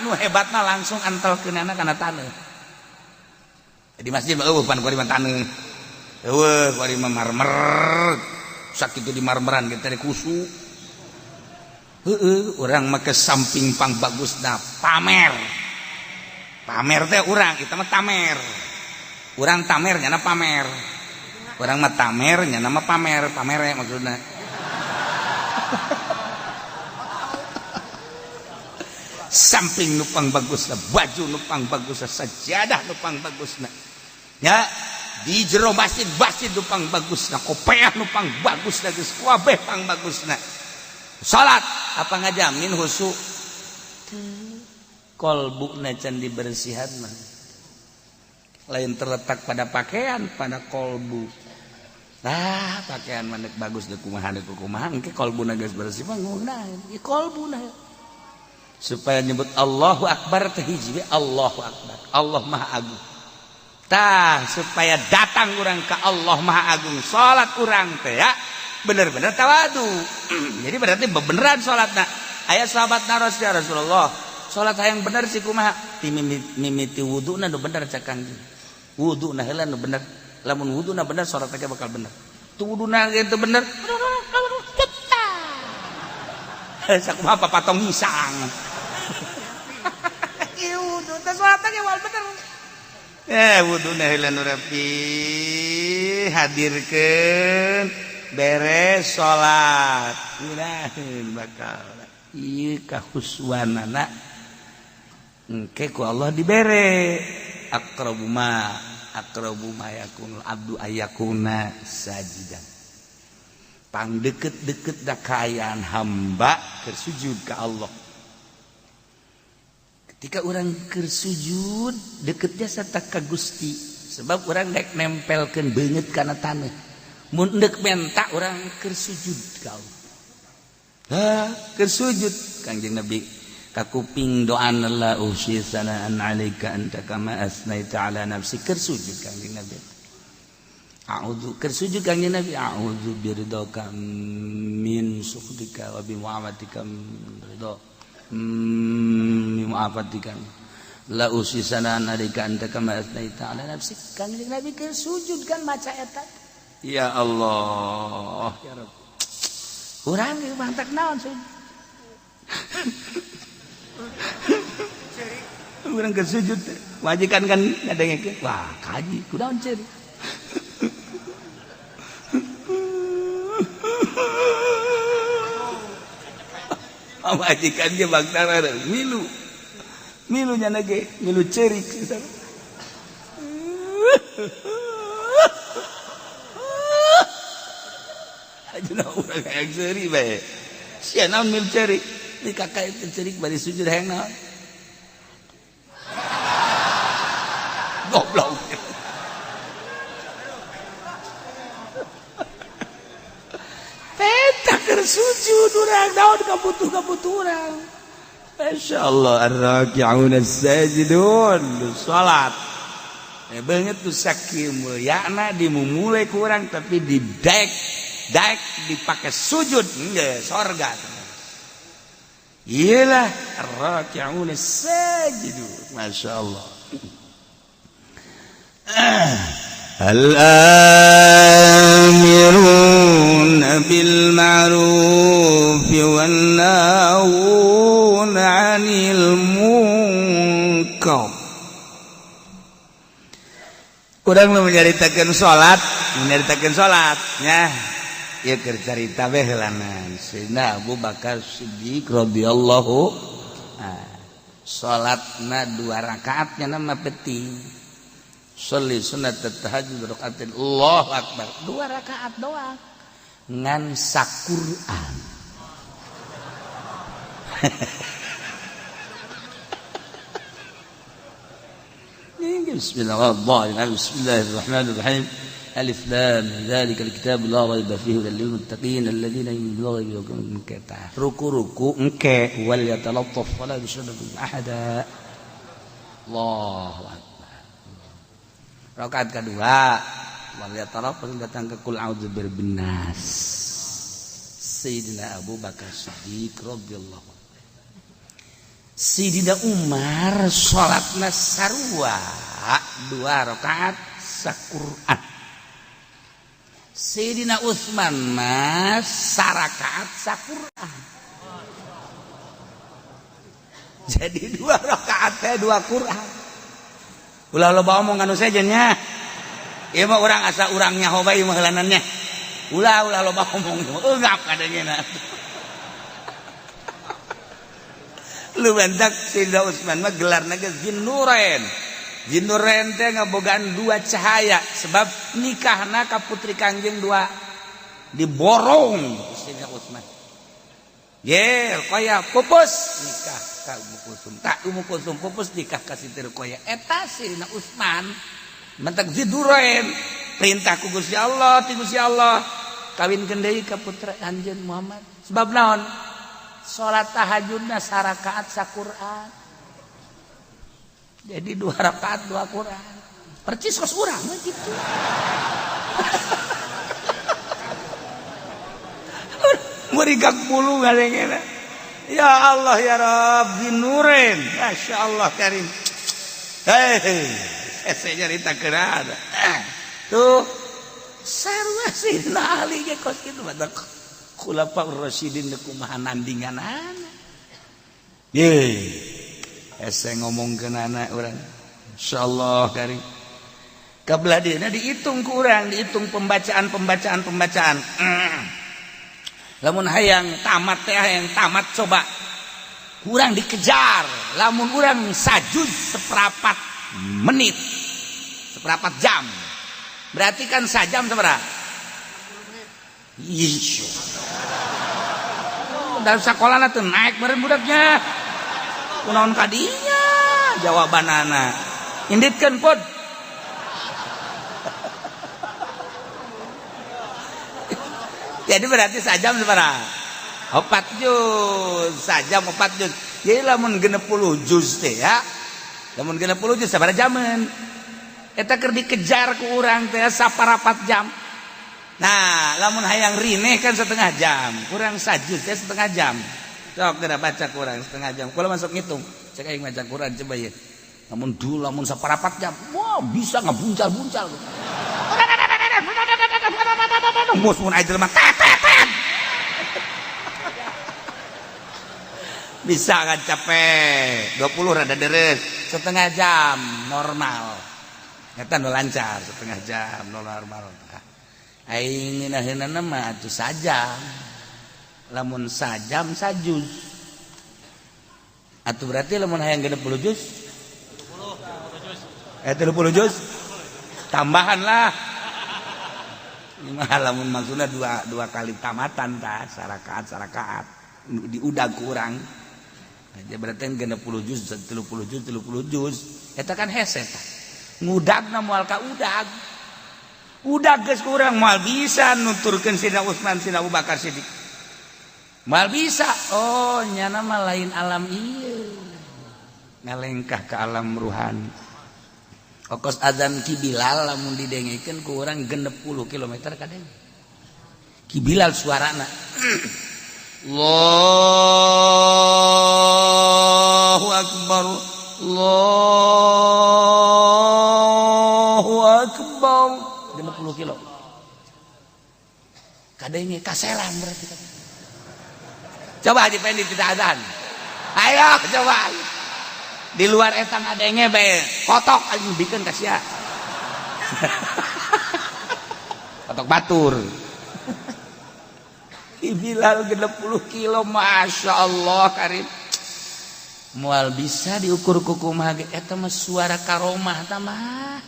nu hebatna langsung antelkeunana kana taneuh. Di masjid mah eueuh pan kuari mah taneuh. Eueuh kuari mah marmer. Sakitu di marmeran ge teh kusu. Heueuh urang mah ke samping pang bagusna pamer. Pamer teh urang eta mah tamer. Urang tamer nyana pamer. Urang mah tamer nyana mah pamer, pamere maksudna. Samping nupang bagusna, baju nupang bagusna, sajadah nupang bagusna. Ya, di jero masjid masjid nupang bagusna, kopeah nupang bagusna, geus kabeh pang bagusna. Salat apa ngajamin khusyuk? Kolbuna can dibersihan mah. Lain terletak pada pakaian, pada kolbu. Nah, pakaian mah bagus deuk kumaha deuk kumaha engke kolbuna geus bersih mah ngeunaheun. Ieu kolbuna. Supaya nyebut Allahu Akbar teh hiji Allahu Akbar. Allah Maha Agung. Tah supaya datang urang ke Allah Maha Agung. Salat urang teh ya bener-bener tawadu. Jadi berarti beneran salatna. Aya sahabat naros ya Rasulullah, salat hayang bener sih kumaha? Ti mimiti wuduna nu bener cak Kangjeng. Wuduna heula nu bener. Lamun wuduna bener salat teh bakal bener. Tu wuduna ge teu bener. Sakumaha papatong hisang. Ieu wudu teh salat ge wal bener. Wuduna heula nu rapi hadirkeun beres salat. Ngeunaheun bakal. Ieu kahuswanana engke ku Allah dibere. Aqrabu ma yakunul abdu ayakuna sajidan. Pang deket-deket da kaayaan hamba keur sujud ka Allah. Ketika orang keur sujud deket jasa ka Gusti, sebab orang dek nempelkeun beungeut kana taneuh. Mun deuk menta urang keur sujud ka Allah. Ha, keur sujud Kangjeng Nabi kakuping doa la usi sanaan alaika anta kama asnaita ala nafsi keur sujud Kangjeng Nabi. A'udzu keur sujud Kangjeng Nabi a'udzu biridhaka min sukhtika wa bi mu'afatika min ridha min mu'afatika la usi sanaan alaika anta kama asnaita ala nafsi. Kangjeng Nabi keur sujud kan maca eta. Ya Allah ya Rabb. Urang ge mantak naon sujud. Urang keur sujud majikan kan ngadengekeun wah kaji kunaon ceurik. Majikan ge bangsa milu milu nyana ge milu ceurik. Ayeuna urang hayang seuri bae. Sia naon mil ceurik? Di kakak itu ceurik bari sujud hayang naon? Goblok. Peta keur sujud urang naon kabutuh-kabutuh urang. Masya Allah, ar-raki'un as-sajidun, salat. Banget tuh saking mulyana dimumulai kurang tapi didek dek dipakai sujud enggak sorga. Iyalah ar-raki'un as-sajidun. Masya Allah. Al-amiruna bil ma'ruf wan nahuna 'anil munkar. Urang nu menyaritakeun salat, menyaritakeun salatnya. Ieu keur carita bae heulanan. Sayyidina Abu Bakar Siddiq radhiyallahu salatna 2 rakaatnya nama penting. Sholli sunat tahajud rakaatin Allahu akbar. 2 rakaat doang. Ngan saquran. Bismillahirrahmanirrahim. Bismillahirrahmanirrahim. Alif lam dzalikal kitab la raiba fihi hudal lil muttaqin alladzina yu'minuna bil ghaibi ruku-ruku engke wal yatalattaf wala yushriku ahada. Allahu akbar. Rakaat kedua wal yatalattaf datang ke kul a'udzu birabbin nas. Sayyidina Abu Bakar Siddiq radhiyallahu anhu. Sayyidina Umar salatna sarua 2 rakaat saquran. Sayyidina Utsman mah sarakaat saquran. Jadi 2 rakaat teh 2 Quran. Ulah loba omong anu sejen nya. Ieu mah urang asa urang nyaho bae mah heulanannya. Ulah ulah loba omong eungap kadangena. Lu bentak Sayyidina Utsman mah gelarna ge Zinnurain. Zinnurain teh ngabogaan 2 cahaya sebab nikahna ka putri Kangjeng 2 diborong Sayyidina Utsman. Ye, Ruqayyah pupus nikah ka Ummu Kulsum. Tak Ummu Kulsum pupus nikah ka Siti Ruqayyah. Eta Sayyidina Utsman mentak Zinnurain perintah ku Gusti Allah, ti Gusti Allah kawinkeun deui ka putra anjeun Muhammad. Sebab naon? Salat tahajudna sarakaat saquran. Jadi 2 rakaat 2 Quran. Percis kos urang mah kitu. Merigak bulu ngalengena. Ya Allah ya Rabbi nurin. Masya Allah karim. Hei, saya nyarita kerana. Tuh, sarua Sayyidina Ali ge kos kitu mah Khulafaur Rasyidin kumaha nandinganana. Ye, hese ngomongkeun anak urang. Insyaallah karim. Kabelah dieuna dihitung ku urang, dihitung pembacaan. Lamun hayang tamat teh hayang tamat coba. Kurang dikejar, lamun urang sajuz seperempat menit. Seperempat jam. Berarti kan sajam sabaraha? Ih. Dalam sekolah tuh naik meureun budaknya. Kunaon kadinya jawabanana. Inditkeun pod. Jadi berarti sajam sabaraha? 4 juz, sajam 4 juz. Jadi lamun 60 juz teh ya. Lamun 60 juz sabaraha jaman? Eta keur dikejar ku urang teh saparapat jam. Nah, lamun hayang rineh kan setengah jam, kurang sajuz teh setengah jam. Sok geura baca kurang setengah jam. Kula masuk ngitung, cek aing maca Quran coba ya. Lamun dulu lamun saparapat jam, wah bisa ngebuncal-buncal. Mus mun aya jelema tet tet tet. Bisa kan capek. 20 rada deres, setengah jam normal. Eta nu lancar setengah jam normal. Aing ngeunaheunana mah atuh sajam. Lamun sajam sajuz. Atuh berarti lamun hayang 60 juz? 30 juz. Tambahan lah. Mah lamun maksudna dua dua kali tamatan tah, sarakaat sarakaat diudag kurang aja, berarti 60 juz, 30 juz, 30 juz. Eta kan hese tah ngudagna, moal ka udag udag geus kurang, moal bisa nuturkeun Sidina Utsman, Sidina Abu Bakar Siddiq, moal bisa. Oh, nyana mah lain alam ieu, ngalengkah ke alam ruhani. Okos azan Ki Bilal lamun didengekeun ku urang 60 km kadeng Ki Bilal suarana, Allahu Akbar, Allahu Akbar, 60 kilo kadenge kaselang. Berarti coba Haji Pendi tidak azan, ayo coba di luar eta ngadenge bae, kotok anjing bikeun ka sia, kotok batur. Bilal 60 kilo, Masya Allah karim, mual bisa diukur kukumaha ge. Eta mah suara karomah, ta mah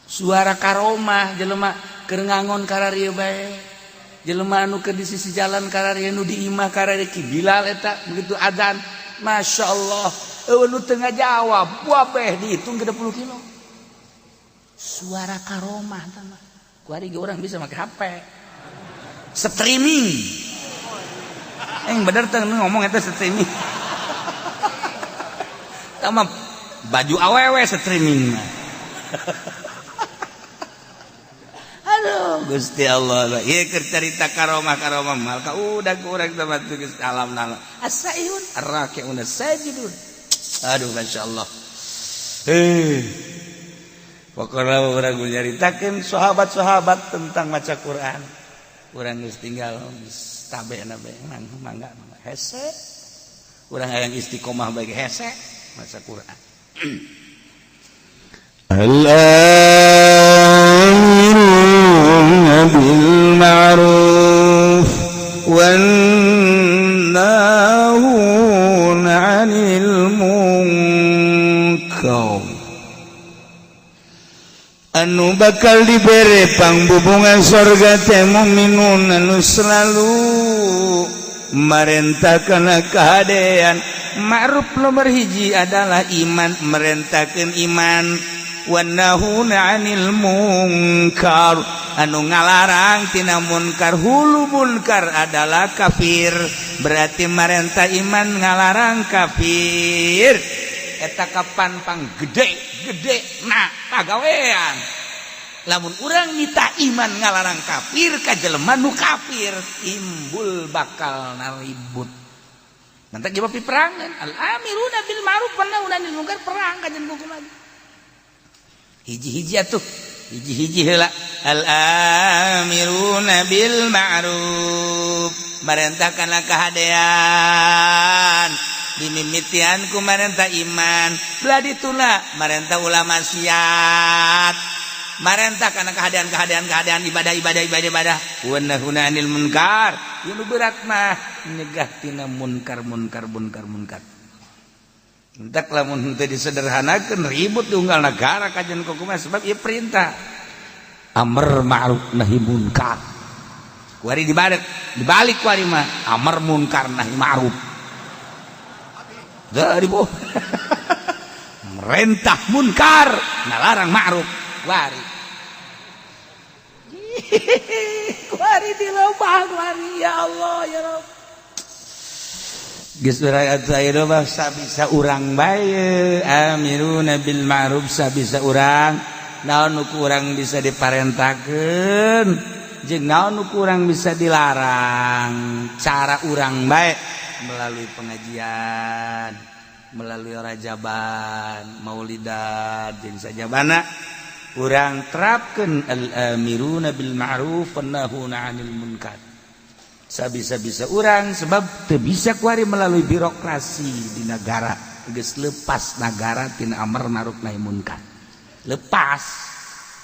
suara karomah. Jelema keur ngangon kararieu bae, jelema anu keur di sisi jalan kararieu, nu di imah kararieu. Ki Bilal eta begitu adzan, Masya Allah, eueuh nu teu ngajawab, wabeh dihitung 60 kilo. Suara karomah ta mah. Kuari ge urang bisa make HP streaming. Yang bener teh ngomong eta streaming sama baju awewe streaming mah. Aduh, Gusti Allah, ieu keur carita karomah karomah mal ka udah kurang sama geus alam nala asaihun arraki'un sajidun. Aduh, Masya Allah. Pokoknya urang nyaritakeun sahabat-sahabat tentang maca Quran, urang geus tinggal tabe nabe mangga hese. Urang hayang istiqomah bagi hese maca Quran. الآمرون بالمعروف والناهون عن المنكر anu bakal dibere pangbubungan sorga teh mukminun anu selalu merentahkan kehadean ma'ruf. Nomor hiji adalah iman, merentahkan iman. Wanahuna 'anil munkar, anu ngalarang tina munkar. Hulu munkar adalah kafir, berarti marentah iman, ngalarang kafir. Eta kapan pang gede gede nah pagawean lamun urang nita iman ngalarang kafir ka jelema nu kafir, timbul bakal naribut. Nanti jawab peperangan. Al amiruna bil ma'ruf wa nahuna 'anil munkar, perang kajian buku lagi hiji-hiji atuh, hiji-hiji heula. Al amiruna bil ma'ruf, marentahkanlah kehadean, dimimitian ku marentah iman. Belah dituna marentah ulah maksiat, marentah karena kehadean kehadean kehadean, ibadah ibadah ibadah ibadah. Wa nahuna 'anil munkar, ieu nu berat mah nyegah tina munkar munkar munkar munkar. Entak lamun henteu disederhanakeun, ribut di unggal negara kajian kumaha, sebab ieu perintah amar ma'ruf nahi munkar. Kuari dibalik dibalik, kuari mah amar munkar nahi ma'ruf. Dari bu merentah munkar, ngalarang ma'ruf. Kuari kuari di lembah kuari. Ya Allah, ya Rabb. Geus mah bisa urang bae amiruna bil ma'ruf, bisa urang naon nu kurang bisa diparentakeun jeung naon nu kurang bisa dilarang. Cara urang bae melalui pengajian, melalui rajaban, maulidan jeung sajabana, urang terapkeun al amiruna bil ma'ruf wan nahuna 'anil munkar sabisa-bisa urang, sebab teu bisa kuari melalui birokrasi di negara. Geus lepas negara tina amar ma'ruf nahi munkar, lepas.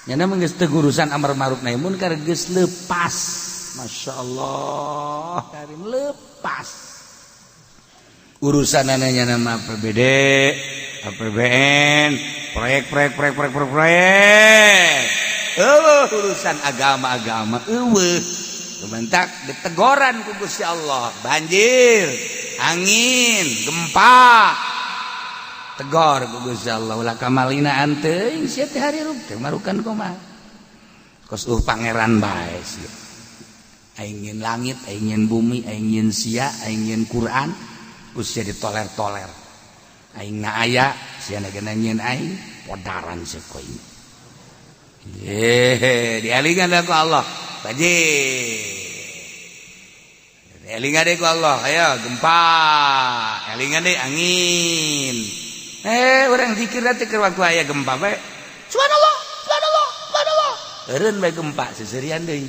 Nyana mah geus teu urusan amar ma'ruf nahi munkar, geus lepas. Masya Allah karim, lepas urusan ananya nama APBD, APBN, proyek proyek proyek proyek proyek proyek. Euweuh urusan agama-agama, euweuh. Kementak ditegoran ku Gusti Allah, banjir, angin, gempa. Tegor ku Gusti Allah, ulah kamalinaan teuing sia teh, hirup teh marukan kumaha. Kos pangeran bae sia. Aing nyieun langit, aing nyieun bumi, aing nyieun sia, aing nyieun Quran, ku sia ditoler-toler. Aing na aya, sia na nyieun aing, podaran sia ku aing. Ye, dialingan ku Allah. Banjir. Elingan deh ku Allah, ayo gempa. Elingan deh angin. Eh, orang zikir nanti ke waktu aya gempa bae. Subhanallah, subhanallah, subhanallah. Eureun bae gempa seserian deui.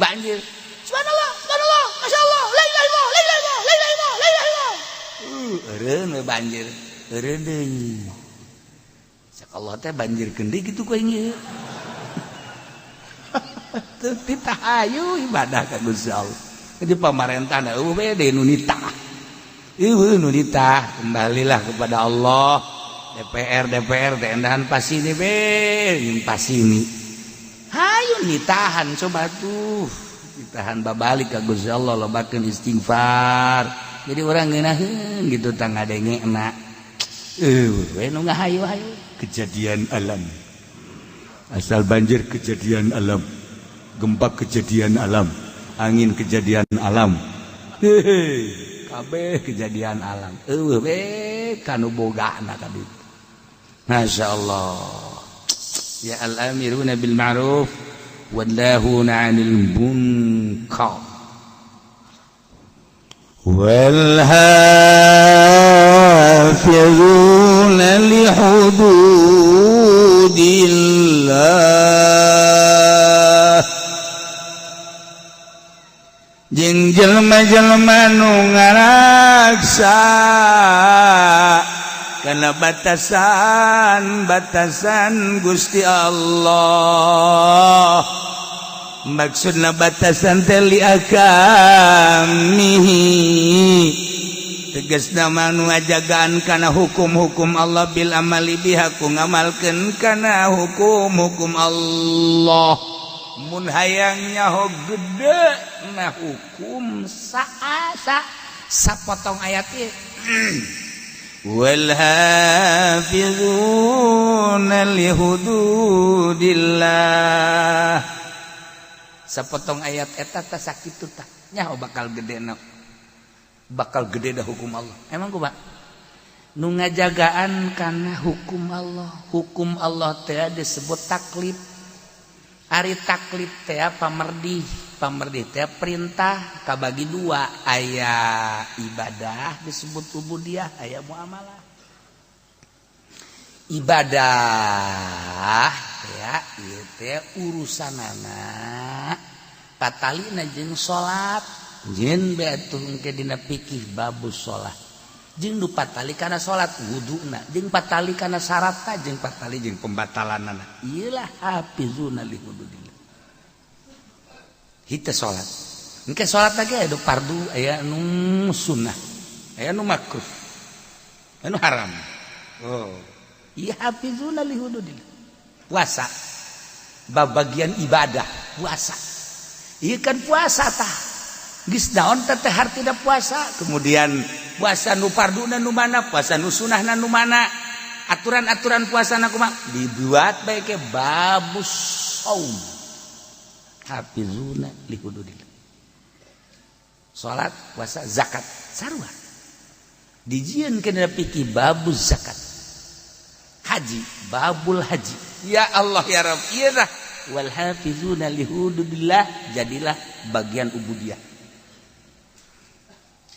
Banjir. Subhanallah, subhanallah, masyaallah, la ilaha illallah, la ilaha illallah, la ilaha illallah, la ilaha illallah. Eureun we banjir. Eureun deui. Cek Allah teh banjirkeun deui kitu ku aing ieu. Teu ditahayu ibadah ka Gusti Allah. Jadi pamarentah euweuh we deui nu nitah. Euweuh nu nitah, kembalilah kepada Allah. DPR DPR teh endahan pasini be, jeung pasini. Hayu nitahan coba tuh. Ditahan babalik ka Gusti Allah, lobakeun istighfar. Jadi orang ngeunaheun gitu tah ngadengena. Euweuh we nu ngahayu-hayu Kejadian alam. Asal banjir kejadian alam. Gempa kejadian alam, angin kejadian alam. Hehe, kabeh kejadian alam. Euweuh we kanu bogana ka ditu. Masya Allah. Ya al-amiruna bil ma'ruf wan nahuna 'anil munkar. Wal hafizuna li hududillah, jeung jelema-jelema nu ngaraksa kana batasan-batasan Gusti Allah. Maksudna batasan teh li ahkamihi, tegasna mah nu ngajagaan kana hukum-hukum Allah, bil amali biha, ku ngamalkeun kana hukum-hukum Allah. Mun hayang nyaho gede na hukum saasa sapotong ayat ieu, wal hafizuna li hududillah, sapotong ayat eta tah sakitu tah nyaho bakal gede na, bakal gede dah hukum Allah. Emang kumaha nu ngajagaan kana hukum Allah? Hukum Allah teh disebut taklif. Ari taklif teh pamerdih. Pamerdih teh perintah, kabagi dua: aya ibadah disebut ubudiyah, aya muamalah. Ibadah ya ieu teh urusanana patalina jeung salat, jeung bae atuh engke dina fikih babus salat, jeung nu patali kana salat wuduna, jeung patali kana syaratna, jeung patali jeung pembatalanana. Ieu lah hafizuna li hududillah. Hita salat engke, salat lagi aya fardu, aya nu sunnah, aya nu makruh, aya nu haram. Oh iya, hafizuna li hududillah. Puasa, bab bagian ibadah puasa. Iya kan, puasa tah geus naon teh hartina puasa? Kemudian puasa nu farduna nu mana, puasa nu sunahna nu mana, aturan-aturan puasa na kumaha, dibuat bae ke babus saum. Hafizuna li hududillah. Salat, puasa, zakat sarua dijieun kana fikih babuz zakat. Haji, babul haji. Ya Allah ya Rabb, ieu tah wal hafizuna li hududillah, jadilah bagian ubudiyah.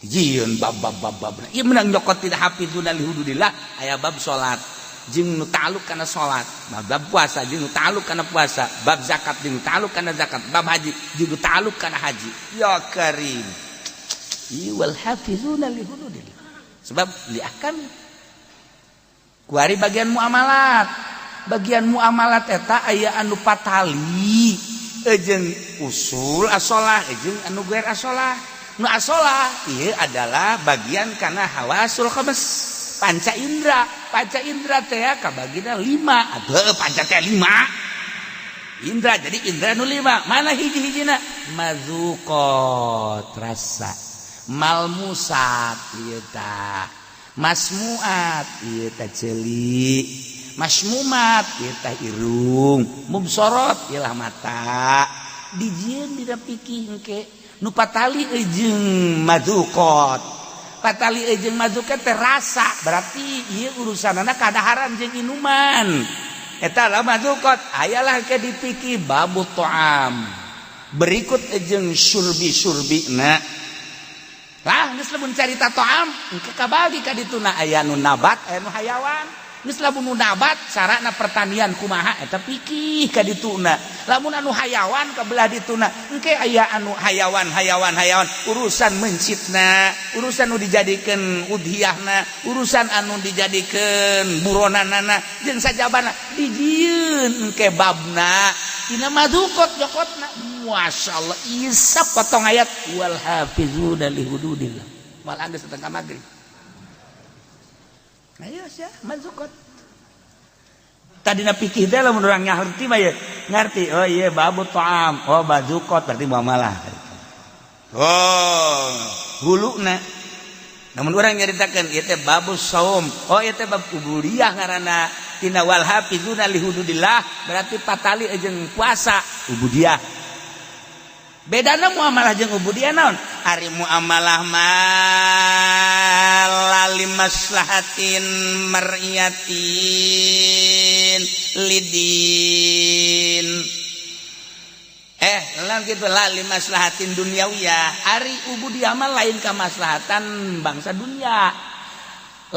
Jieun bab bab bab bab. Ieu menang nyokot tidak hafizuna li hududillah, aya bab salat jeung nu ta'alluq kana salat, bab puasa jeung nu ta'alluq kana puasa, bab zakat jeung nu ta'alluq kana zakat, bab haji jeung nu ta'alluq kana haji. Ya Karim. Ieu wal hafizuna li hududillah. Sebab li ahkam. Kuari bagian muamalat. Bagian muamalat eta aya anu patali jeung usul asolah jeung anu guer asolah. Nu asolah ieu adalah bagian kana hawasul khams. Panca indra, panca indra teh kabagina lima atuh. Panca teh lima indra, jadi indra nu lima mana hiji-hijina? Mazukot, rasa, malmusat ieu tah, masmuat ieu tah ceuli, masmumat ieu tah irung, mubsorot ieu mata. Dijieun dina pikih engke nu patali jeung mazukot. Patali jeung mazukot teh rasa, berarti ieu urusanana kadaharan jeung inuman, eta lah mazukot. Ayalah ke dipikih babu to'am, berikut jeung surbi surbi na lah. Geus lamun carita to'am, engke kabagi ka dituna, aya nu nabat, aya nu hayawan. Geus lamun nu nabat, carana pertanian kumaha, eta pikih ka dituna. Lamun anu hayawan, ka belah dituna engke aya anu hayawan hayawan hayawan, urusan mencitna, urusan nu dijadikeun udhiyahna, urusan anu dijadikeun buronanana jeung sajabana, dijieun engke babna tina madukot jokotna. Masyaallah, isap potong ayat wal hafizuna li hududillah, malah geus datang ka magrib. Ayo sia mazukot. Tadina pikih teh lamun urang ngarti mah ya ngarti, oh iya, babu ta'am, oh mazukot, berarti muamalah. Oh, huluna. Namun urang nyaritakeun ieu teh babu saum, oh ieu teh bab ubudiyah ngaranna, tina wal hafizuna li hududillah, berarti patali jeung puasa, ubudiyah. Bedana muamalah jeung ubudiyah naon? Ari muamalah mah lali maslahatin mar'iyatin lidin, lah gitu, lali maslahatin duniawiyah. Ari ubudiyah mah lain kemaslahatan bangsa dunia,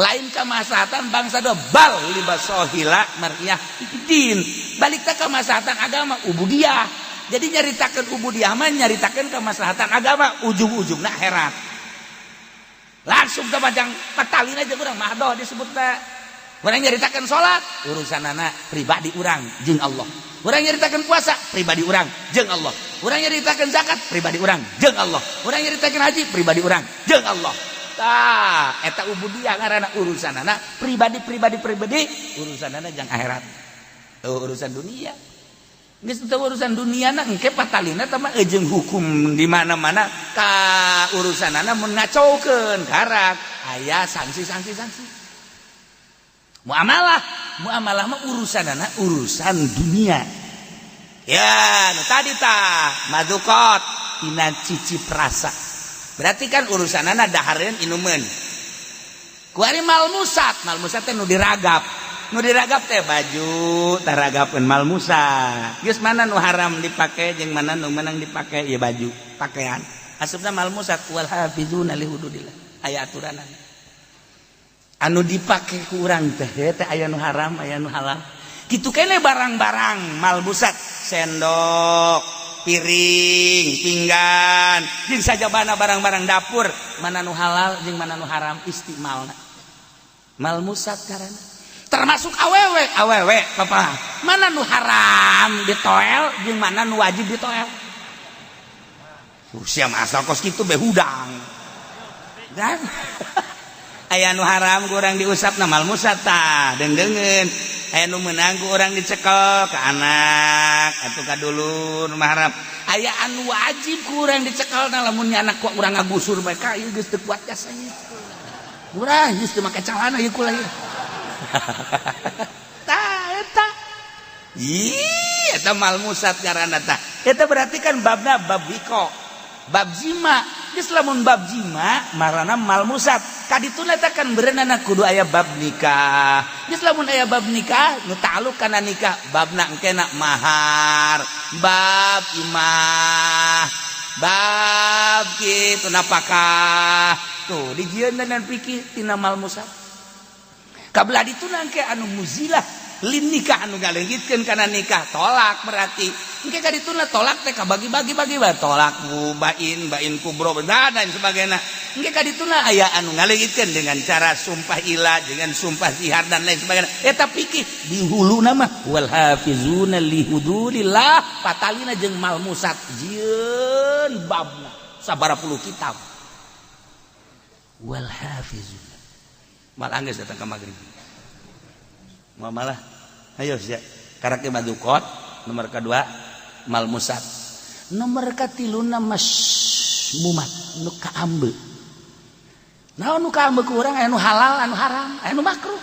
lain kemaslahatan bangsa do, bal libasohila mar'iyah din, balik teh kemaslahatan agama ubudiyah. Jadi nyaritakan ubudiyah mah nyaritakan kemaslahatan agama, ujung-ujungna akhirat. Langsung ke bajang patalin aja urang mahdoh disebutna. Urang nyaritakan salat, urusan anak pribadi urang jeung Allah. Urang nyaritakan puasa, pribadi urang jeung Allah. Urang nyaritakan zakat, pribadi urang jeung Allah. Urang nyaritakan haji, pribadi urang jeung Allah. Tah, eta ubudiyah ngaranna, urusan anak pribadi pribadi pribadi, urusan anak jang akhirat. Oh, urusan dunia. Geus teu urusan dunia na, engke patalina teh mah jeung hukum di mana-mana ka urusanana, mun ngacaukeun karak aya sanksi sanksi sanksi. Muamalah, muamalah mah urusanana urusan dunia ya. Nu tadi tah madukot tina cicip rasa, berarti kan urusanana dahareun, inumeun. Kuari malmusat, malmusat teh nu diragap. Nu diragap teh baju, taragapeun malmusat. Geus mana nu haram dipake jeung mana nu menang dipake, ya baju, pakaian asupna malmusat. Wal hafizuna li hududillah, aya aturanana. Anu dipake ku urang teh teh aya nu haram, aya nu halal. Kitu kene barang-barang malmusat, sendok, piring, pinggan jeung sajabana barang-barang dapur, mana nu halal jeung mana nu haram istimalna, malmusat. Karena termasuk awewe, awewe papa, mana nu haram ditoel jeung mana nu wajib ditoel. Sia asal kos kitu be hudang kan. Aya nu haram ku urang diusap na, malmusat tah deungdeungeun. Aya nu meunang ku urang dicekel ke anak atau ka dulur, haram. Aya anu wajib ku urang dicekel na, lamun anak ku urang ngagusur bae ka ieu geus teu kuat jasanya. Urang geus teu make calana ieu kula ieu. Tah eta. Ih, eta malmusat ngaranna tah. Eta berarti kan babna bab wiko, bab jima. Geus lamun bab jima marana malmusat. Kadituna teh kan berenana kudu aya bab nikah. Geus lamun aya bab nikah, nu ta'alluq kana nikah, babna engkena mahar, bab imah, bab kitu napakah. Tuh dijieun dan pikir tina malmusat. Kabelah dituna engke anu muzilah lin nikah, anu ngaleungitkeun kana nikah, tolak. Berarti engke ka dituna tolak teh kabagi-bagi bagi bae, tolak bain, bain kubro dan lain sebagainya. Engke ka dituna aya anu ngaleungitkeun dengan cara sumpah ila, dengan sumpah zihar dan lain sebagainya. Eta pikir di huluna mah wal hafizuna li hududillah, patalina jeung malmusat, jieun babna sabaraha puluh kitab wal hafizuna. Malah geus datang ka maghrib. Malah ayo sia. Karak madukot nomor kedua malmusat. Nomor katiluna masmumat nu kaambe. Naon nu kaambe ku urang? Anu halal, anu haram, anu makruh.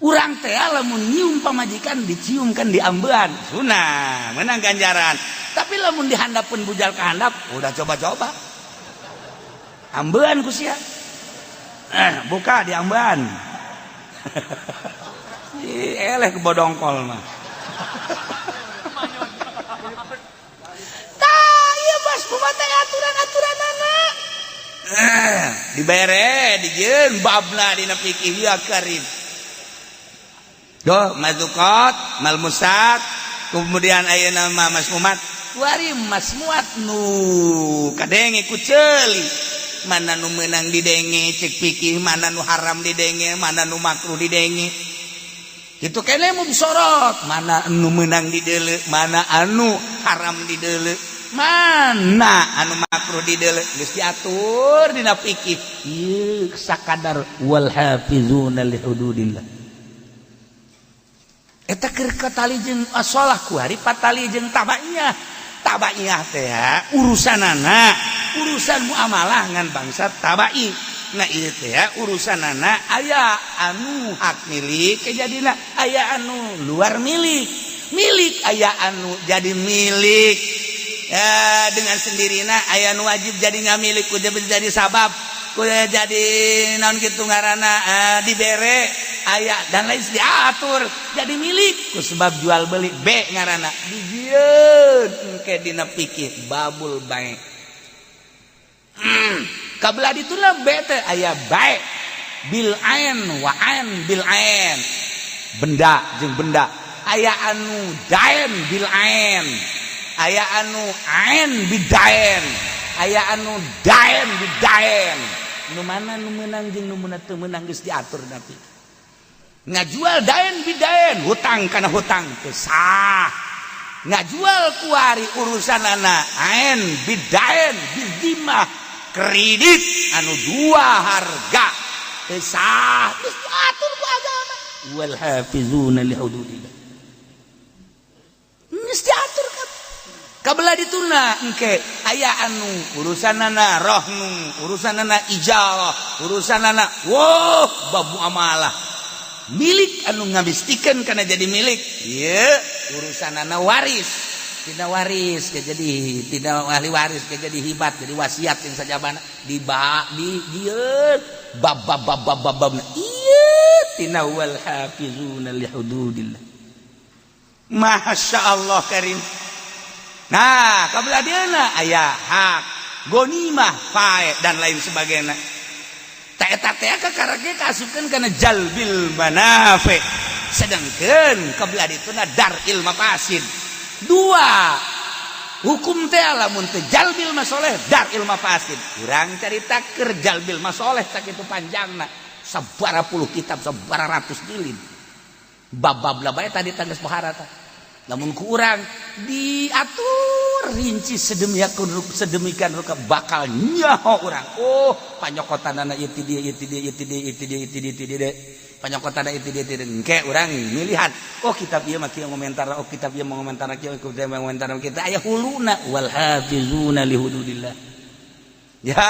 Urang teh lamun nyium pamajikan, dicium kan diambean, sunah, menang ganjaran. Tapi lamun dihandapun, bujal ke handap, udah coba-coba ambean ku sia. Buka diambean. Eleh ke bodongkol mah. Tah, ieu bas kumaha aturan-aturan anak. Dibere dijieun babna dina fikih, ya karim. Doh, mazukot, malmusat, kemudian ayeuna mah masmumat. Kuari masmuat nu kadenge ku ceuli. Mana nu meunang didenge cek fikih, mana nu haram didenge, mana nu makruh didenge. Kitu kene mubsorot, mana anu meunang dideuleu, mana anu haram dideuleu, mana anu makruh dideuleu, geus diatur dina fikih. Ieu sakadar wal hafizuna li hududillah. Eta keur katali jeung asolah kuari patali jeung tabaiyah. Tabaiyah teh urusanana urusan muamalah ngan bangsa tabai. Nah, ieu teh urusanana aya anu hak milik kejadina, aya anu luar milik. Milik aya anu jadi milik ya, dengan sendirina, aya anu wajib jadi ngamilik ku jadi sabab ku jadi naon kitu ngaranna, dibere aya dan lain, diatur jadi milik ku sebab jual beli B ngaranna, dijieun engke dina fikih babul bai. Kabelah dituna B teh aya bai bil ain wa ain bil ain, benda jeung benda, aya anu dain bil ain, aya anu ain bidain, aya anu dain bidain. Nu mana nu meunang jeung nu teu meunang geus diatur. Tapi ngajual dain bidain, hutang kana hutang, teu sah. Ngajual kuari urusan anak ain bidain bidimah, kredit anu dua harga, teu sah. Geus diatur ku agama. Wal hafizuna li hududillah, geus diatur kan. Kabelah dituna engke aya anu urusanana rohnu, urusanana ijarah, urusanana wow bab muamalah milik anu ngabistikeun kana jadi milik. Ieu urusanana waris, tidak waris ke jadi tidak ahli waris ke jadi hibat, jadi wasiat yang sajabana di ba di dieu bab bab bab bab bab bab. Ieu tina wal hafizuna li hududillah. Masya Allah karim. Nah, kabelah dieuna aya hak gonimah, fae, dan lain sebagainya. Tak eta teh kakara ge kaasupkeun kana jalbil manafi, sedangkan kabelah dituna dar'il mafasid. Dua hukum teh, lamun teu jalbil masoleh, dar'il mafasid. Urang carita keur jalbil masoleh tak itu panjangna, sabara puluh kitab, sabara ratus jilid, bab-bab lah bae tadi tangges pohara tah. Namun kurang diatur rinci sedemikian sedemikian rupa, bakal nyaho urang, oh, panyokotanana ieu ti dieu, ieu ti dieu, ieu ti dieu, ieu ti dieu, ieu ti dieu, ti dieu, panyokotanana ieu ti dieu, ti dieu. Engke urang milihan, oh, kitab ieu mah kieu ngomentar, oh, kitab ieu ngomentar kieu, kitab ieu ngomentar kieu. Aya huluna wal hafizuna li hududillah. Ya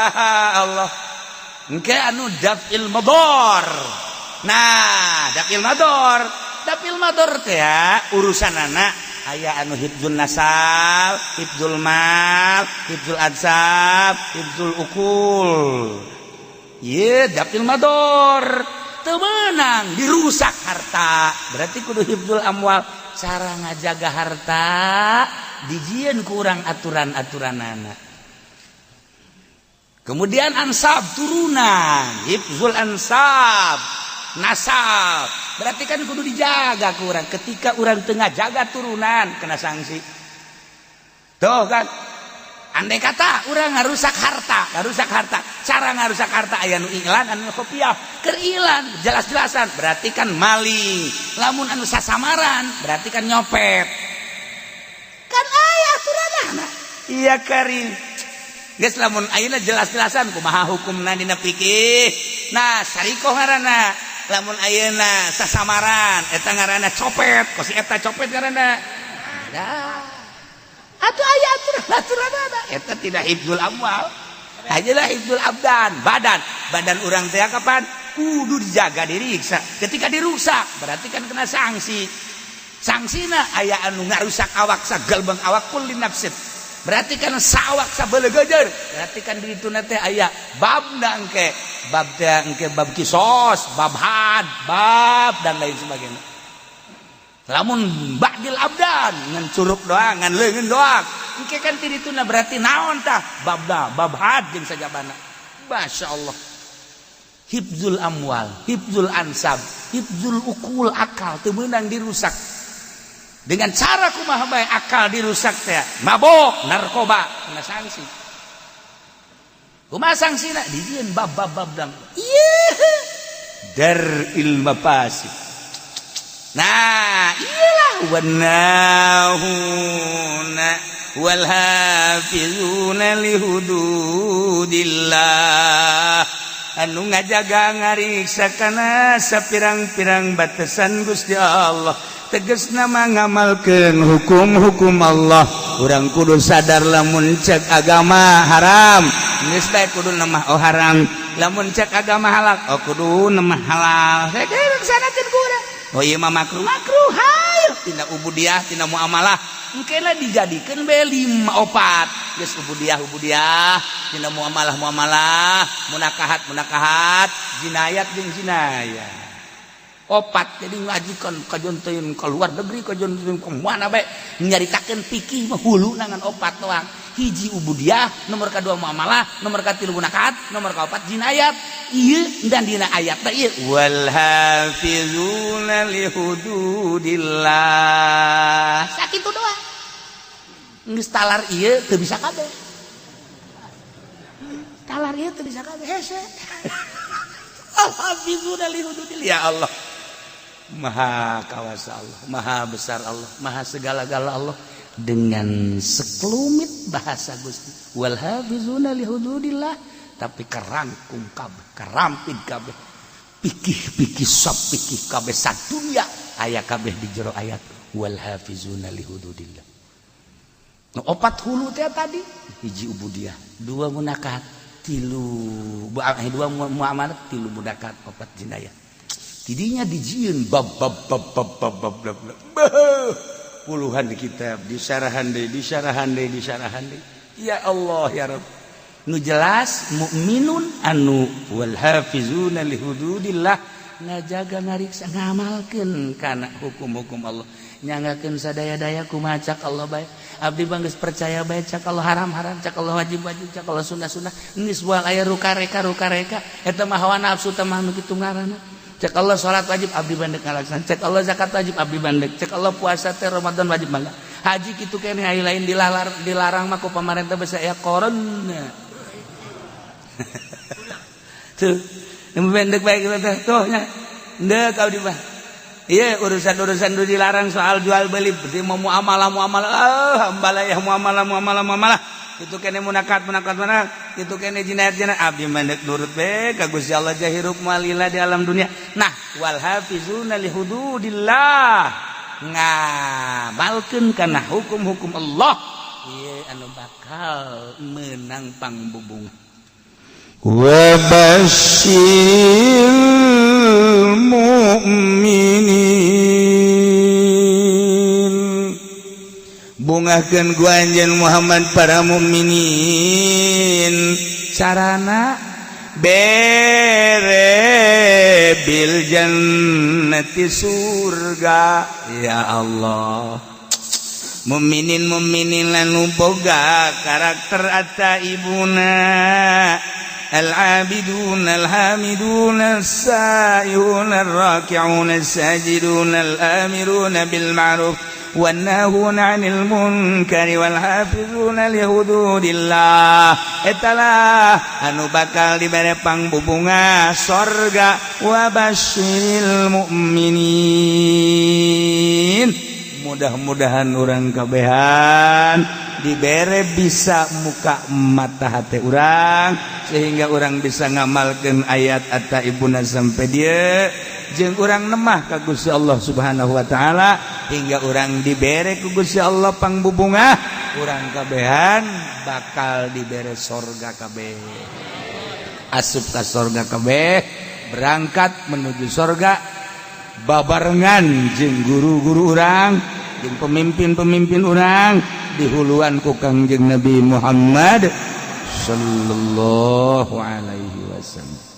Allah, engke anu daf'il madar. Nah, daf'il madar, daf'il madar teh urusan anak aya anu hifdzul nasab, hifdzul mal, hifdzul ansab, hifdzul ukul. Ye, daf'il madar, teu meunang dirusak harta, berarti kudu hifdzul amwal. Cara ngajaga harta dijieun kurang aturan-aturanana. Kemudian ansab, turunan, hifdzul ansab, nasab, berarti kan kudu dijaga kurang. Ketika orang tengah jaga turunan, kena sanksi tuh kan. Andai kata orang ngarusak harta, ngarusak harta, cara ngarusak harta aya nu iklan, anu kopiah. Keur ilan jelas-jelasan berarti kan maling, lamun anu sasamaran berarti kan nyopet kan, aya aturanana. Iya karim. Geus, lamun ayeuna jelas-jelasan kumaha hukumna dina fikih. Nah, sariqoh ngaranna. Lamun ayeuna sasamaran, eta ngaranna copet. Kos eta copet ngaranna. Dah. Atuh aya aturan aturan eta tidak hifdzul amwal. Ajalah hifdzul abdan, badan. Badan urang teh kapan? Kudu dijaga, diriksa. Ketika dirusak, berarti kan kena sanksi. Sanksina aya anu ngarusak awak sagalbang awak, kulli nafsin. Berarti kan sawak sabelegejer. Berarti kan di itu teh aya babna engke. Bab teh engke bab kisos, bab had, bab dan lain sebagainya. Lamun ba'dil abdan ngan curug doang, ngan leungeun doang. Engke kan ti dituna berarti naon tah? Babna, bab had jeung sajabana. Masya Allah. Hifdzul amwal, hifdzul ansab, hifdzul ukul, akal teu meunang dirusak. Dengan cara kumaha bae akal dirusak teh? Mabok, narkoba, kena sanksi. Kumaha sanksina? Dijieun bab bab bab dang. Ieu dar'il mafasid. Nah, iyalah wanahuna wal hafizuna lihududillah, anu ngajaga ngariksa kana sapirang-pirang batasan Gusti Allah, tegas nama ngamalkeun hukum-hukum Allah. Urang kudu sadar, lamun cek agama haram, geus bae kudu nama oh haram. Lamun cek agama halal, oh kudu nama halal. Saya laksanakeun ku urang. Oh ieu mah makruh, makruh. Hayo tina ubudiah, tina muamalah, engke lah dijadikeun be lima opat. Geus ubudiah ubudiah, tina muamalah muamalah, munakahat munakahat, jinayat jeung jinayat, opat. Jadi ngajikan kajon teuing ke luar negeri, kajon teuing ke mana bae, nyaritakeun fikih mah hulu nangan opat doang. Hiji ubudiah, nomor kedua muamalah, nomor katilu munakahat, nomor kaopat jinayat. Ieu dan dina ayat teh ieu wal hafizuna li hududillah, sakitu doang. Geus talar ieu teu bisa kabeh, talar ieu teu bisa kabeh, hese. Al hafizuna li hududillah. Ya Allah, maha kawasa Allah, maha besar Allah, maha segala-gala Allah. Dengan sekelumit bahasa Gusti wal hafizuna li hududillah, tapi kerangkum kabeh, kerampit kabeh pikih-pikih, sop pikih kabeh sadunya aya kabeh di jero ayat wal hafizuna li hududillah. Nu opat hulu teh tadi, hiji ubudiah, dua munakahat, tilu dua muamalah, tilu munakahat, opat jinayah. Tidinya dijieun bab bab bab bab bab bab bab bab. Puluhan kitab disarahan deui, disarahan deui, disarahan deui. Ya Allah, ya Rabb. Nu jelas mukminun anu wal hafizuna li hududillah, ngajaga, ngariksa, ngamalkeun kana hukum-hukum Allah, nyanggakeun sadaya-daya kumaha cak Allah bae. Abdi mah geus percaya bae, cak Allah haram haram, cak Allah wajib wajib, cak Allah sunnah sunnah. Geus moal aya rukareka rukareka, eta mah hawa nafsu teh mah nu kitu ngaranna. Cek Allah salat wajib, abdi bandek ngalaksan. Cek Allah zakat wajib, abdi bandek. Cek Allah puasa teh Ramadan wajib, mangga. Haji kitu keneh, aya lain dilalar, dilarang mah ku pamarentah bisa aya corona tuh. Nu pendek bae kitu teh tuh nya, ndek abdi mah. Iya, urusan-urusan nu dilarang soal jual beli, berarti mau muamalah muamalah, ah hambalayah muamalah muamalah muamalah itu kene, munakat munakat mana itu kene, jinayat jinayat, abdi mandek nurut be ka Gusti Allah, jahirup malila di alam dunia. Nah, wal hafizuna li hududillah, ngamalkeun kana hukum-hukum Allah, ieu anu bakal menang pangbubung. Wa basyiril mu'minin, bungahkeun ku anjeun Muhammad para mukminin. Carana bere bil jannati, surga. Ya Allah, mukminin mukminin anu boga karakter atta ibuna al-abidun al-hamidun as-sa'ihun ar-raki'un as-sajidun al-amirun bil ma'ruf wan-nahuna 'anil munkari wal hafizuna li hududillah, etalah anu bakal dibere pangbubunga sorga. Wa basyiril mu'minin. Mudah-mudahan urang kabehan dibere bisa muka mata hati urang sehingga urang bisa ngamalkan ayat atau ibuna sampai dia jeung urang nemah ka Gusti Allah Subhanahu wa taala hingga urang dibere ku Gusti Allah pangbubungah. Urang kabehan bakal dibere sorga kabeh, asup ka sorga kabeh, berangkat menuju sorga babarengan jeung guru-guru urang jeung pemimpin-pemimpin urang, dihuluan ku Kangjeng Nabi Muhammad sallallahu alaihi wasallam.